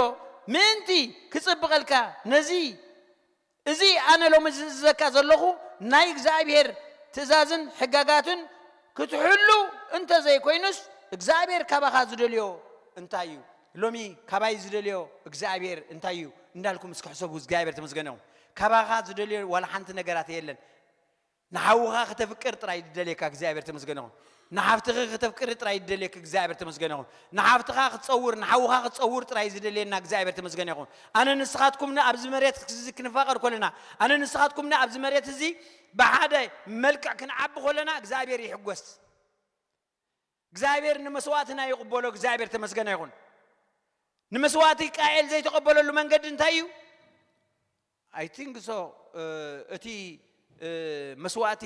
ምእንቲ ክጽብቐልካ፣ ነዚ እዚ ኣነ ሎሚ ዝእዝዘካ ዘለኹ ናይ እግዚኣብሔር ትእዛዝን ሕጋጋትን ክትሕሉ እንተ ዘይኮይኑስ፣ እግዚኣብሔር ካባኻ ዝደልዮ እንታይ እዩ? ሎሚ ካባይ ዝደልዮ እግዚኣብሔር እንታይ እዩ? እንዳልኩም እስኪ ሕሰቡ። እግዚኣብሔር ተመስገነ ይኹን። ካባኻ ዝደልዮ ዋላ ሓንቲ ነገራት የለን። ንሓውኻ ከተፍቅር ጥራይ ዝደልየካ እግዚኣብሔር ተመስገነ ይኹን። ንሓፍትኺ ከተፍቅሪ ጥራይ ዝደልየካ እግዚኣብሔር ተመስገነ ይኹን። ንሓፍትኻ ክትጸውር፣ ንሓውኻ ክትጸውር ጥራይ ዝደልየና እግዚኣብሔር ተመስገነ ይኹን። ኣነ ንስኻትኩምኒ ኣብዚ መሬት እዚ ክንፋቐር ከለና፣ ኣነ ንስኻትኩምኒ ኣብዚ መሬት እዚ ብሓደ መልክዕ ክንዓቢ ከለና እግዚኣብሔር ይሕጎስ። እግዚኣብሔር ንመስዋእትና ይቕበሎ። እግዚኣብሔር ተመስገነ ይኹን። ንመስዋእቲ ቃኤል ዘይተቐበለሉ መንገዲ እንታይ እዩ? I think so። እቲ መስዋእቲ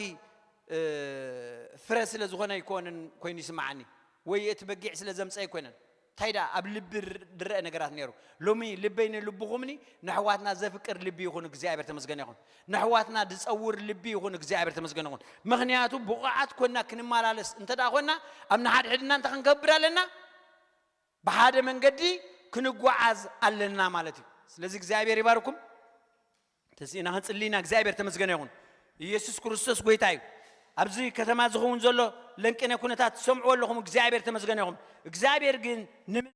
ፍረ ስለ ዝኾነ ኣይኮነን ኮይኑ ይስምዓኒ፣ ወይ እቲ በጊዕ ስለ ዘምፀ ኣይኮነን። እንታይ ደኣ ኣብ ልቢ ዝረአ ነገራት ነይሩ። ሎሚ ልበይ ንልብኹምኒ ንኣሕዋትና ዘፍቅር ልቢ ይኹን። እግዚኣብሔር ተመስገነ ይኹን። ንኣሕዋትና ዝፀውር ልቢ ይኹን። እግዚኣብሔር ተመስገነ ይኹን። ምኽንያቱ ብቑዓት ኮና ክንመላለስ እንተ ደኣ ኮና፣ ኣብ ንሓድሕድና እንታይ ክንገብር ኣለና? ብሓደ መንገዲ ክንጓዓዝ ኣለና ማለት እዩ። ስለዚ እግዚኣብሔር ይባርኩም። ተስኢና ክንጽሊ ኢና። እግዚኣብሔር ተመስገነ ይኹን። ኢየሱስ ክርስቶስ ጐይታ እዩ። ኣብዚ ከተማ ዝኸውን ዘሎ ለንቅነ ኩነታት ትሰምዕዎ ኣለኹም። እግዚኣብሔር ተመስገነ ይኹን። እግዚኣብሔር ግን ንም-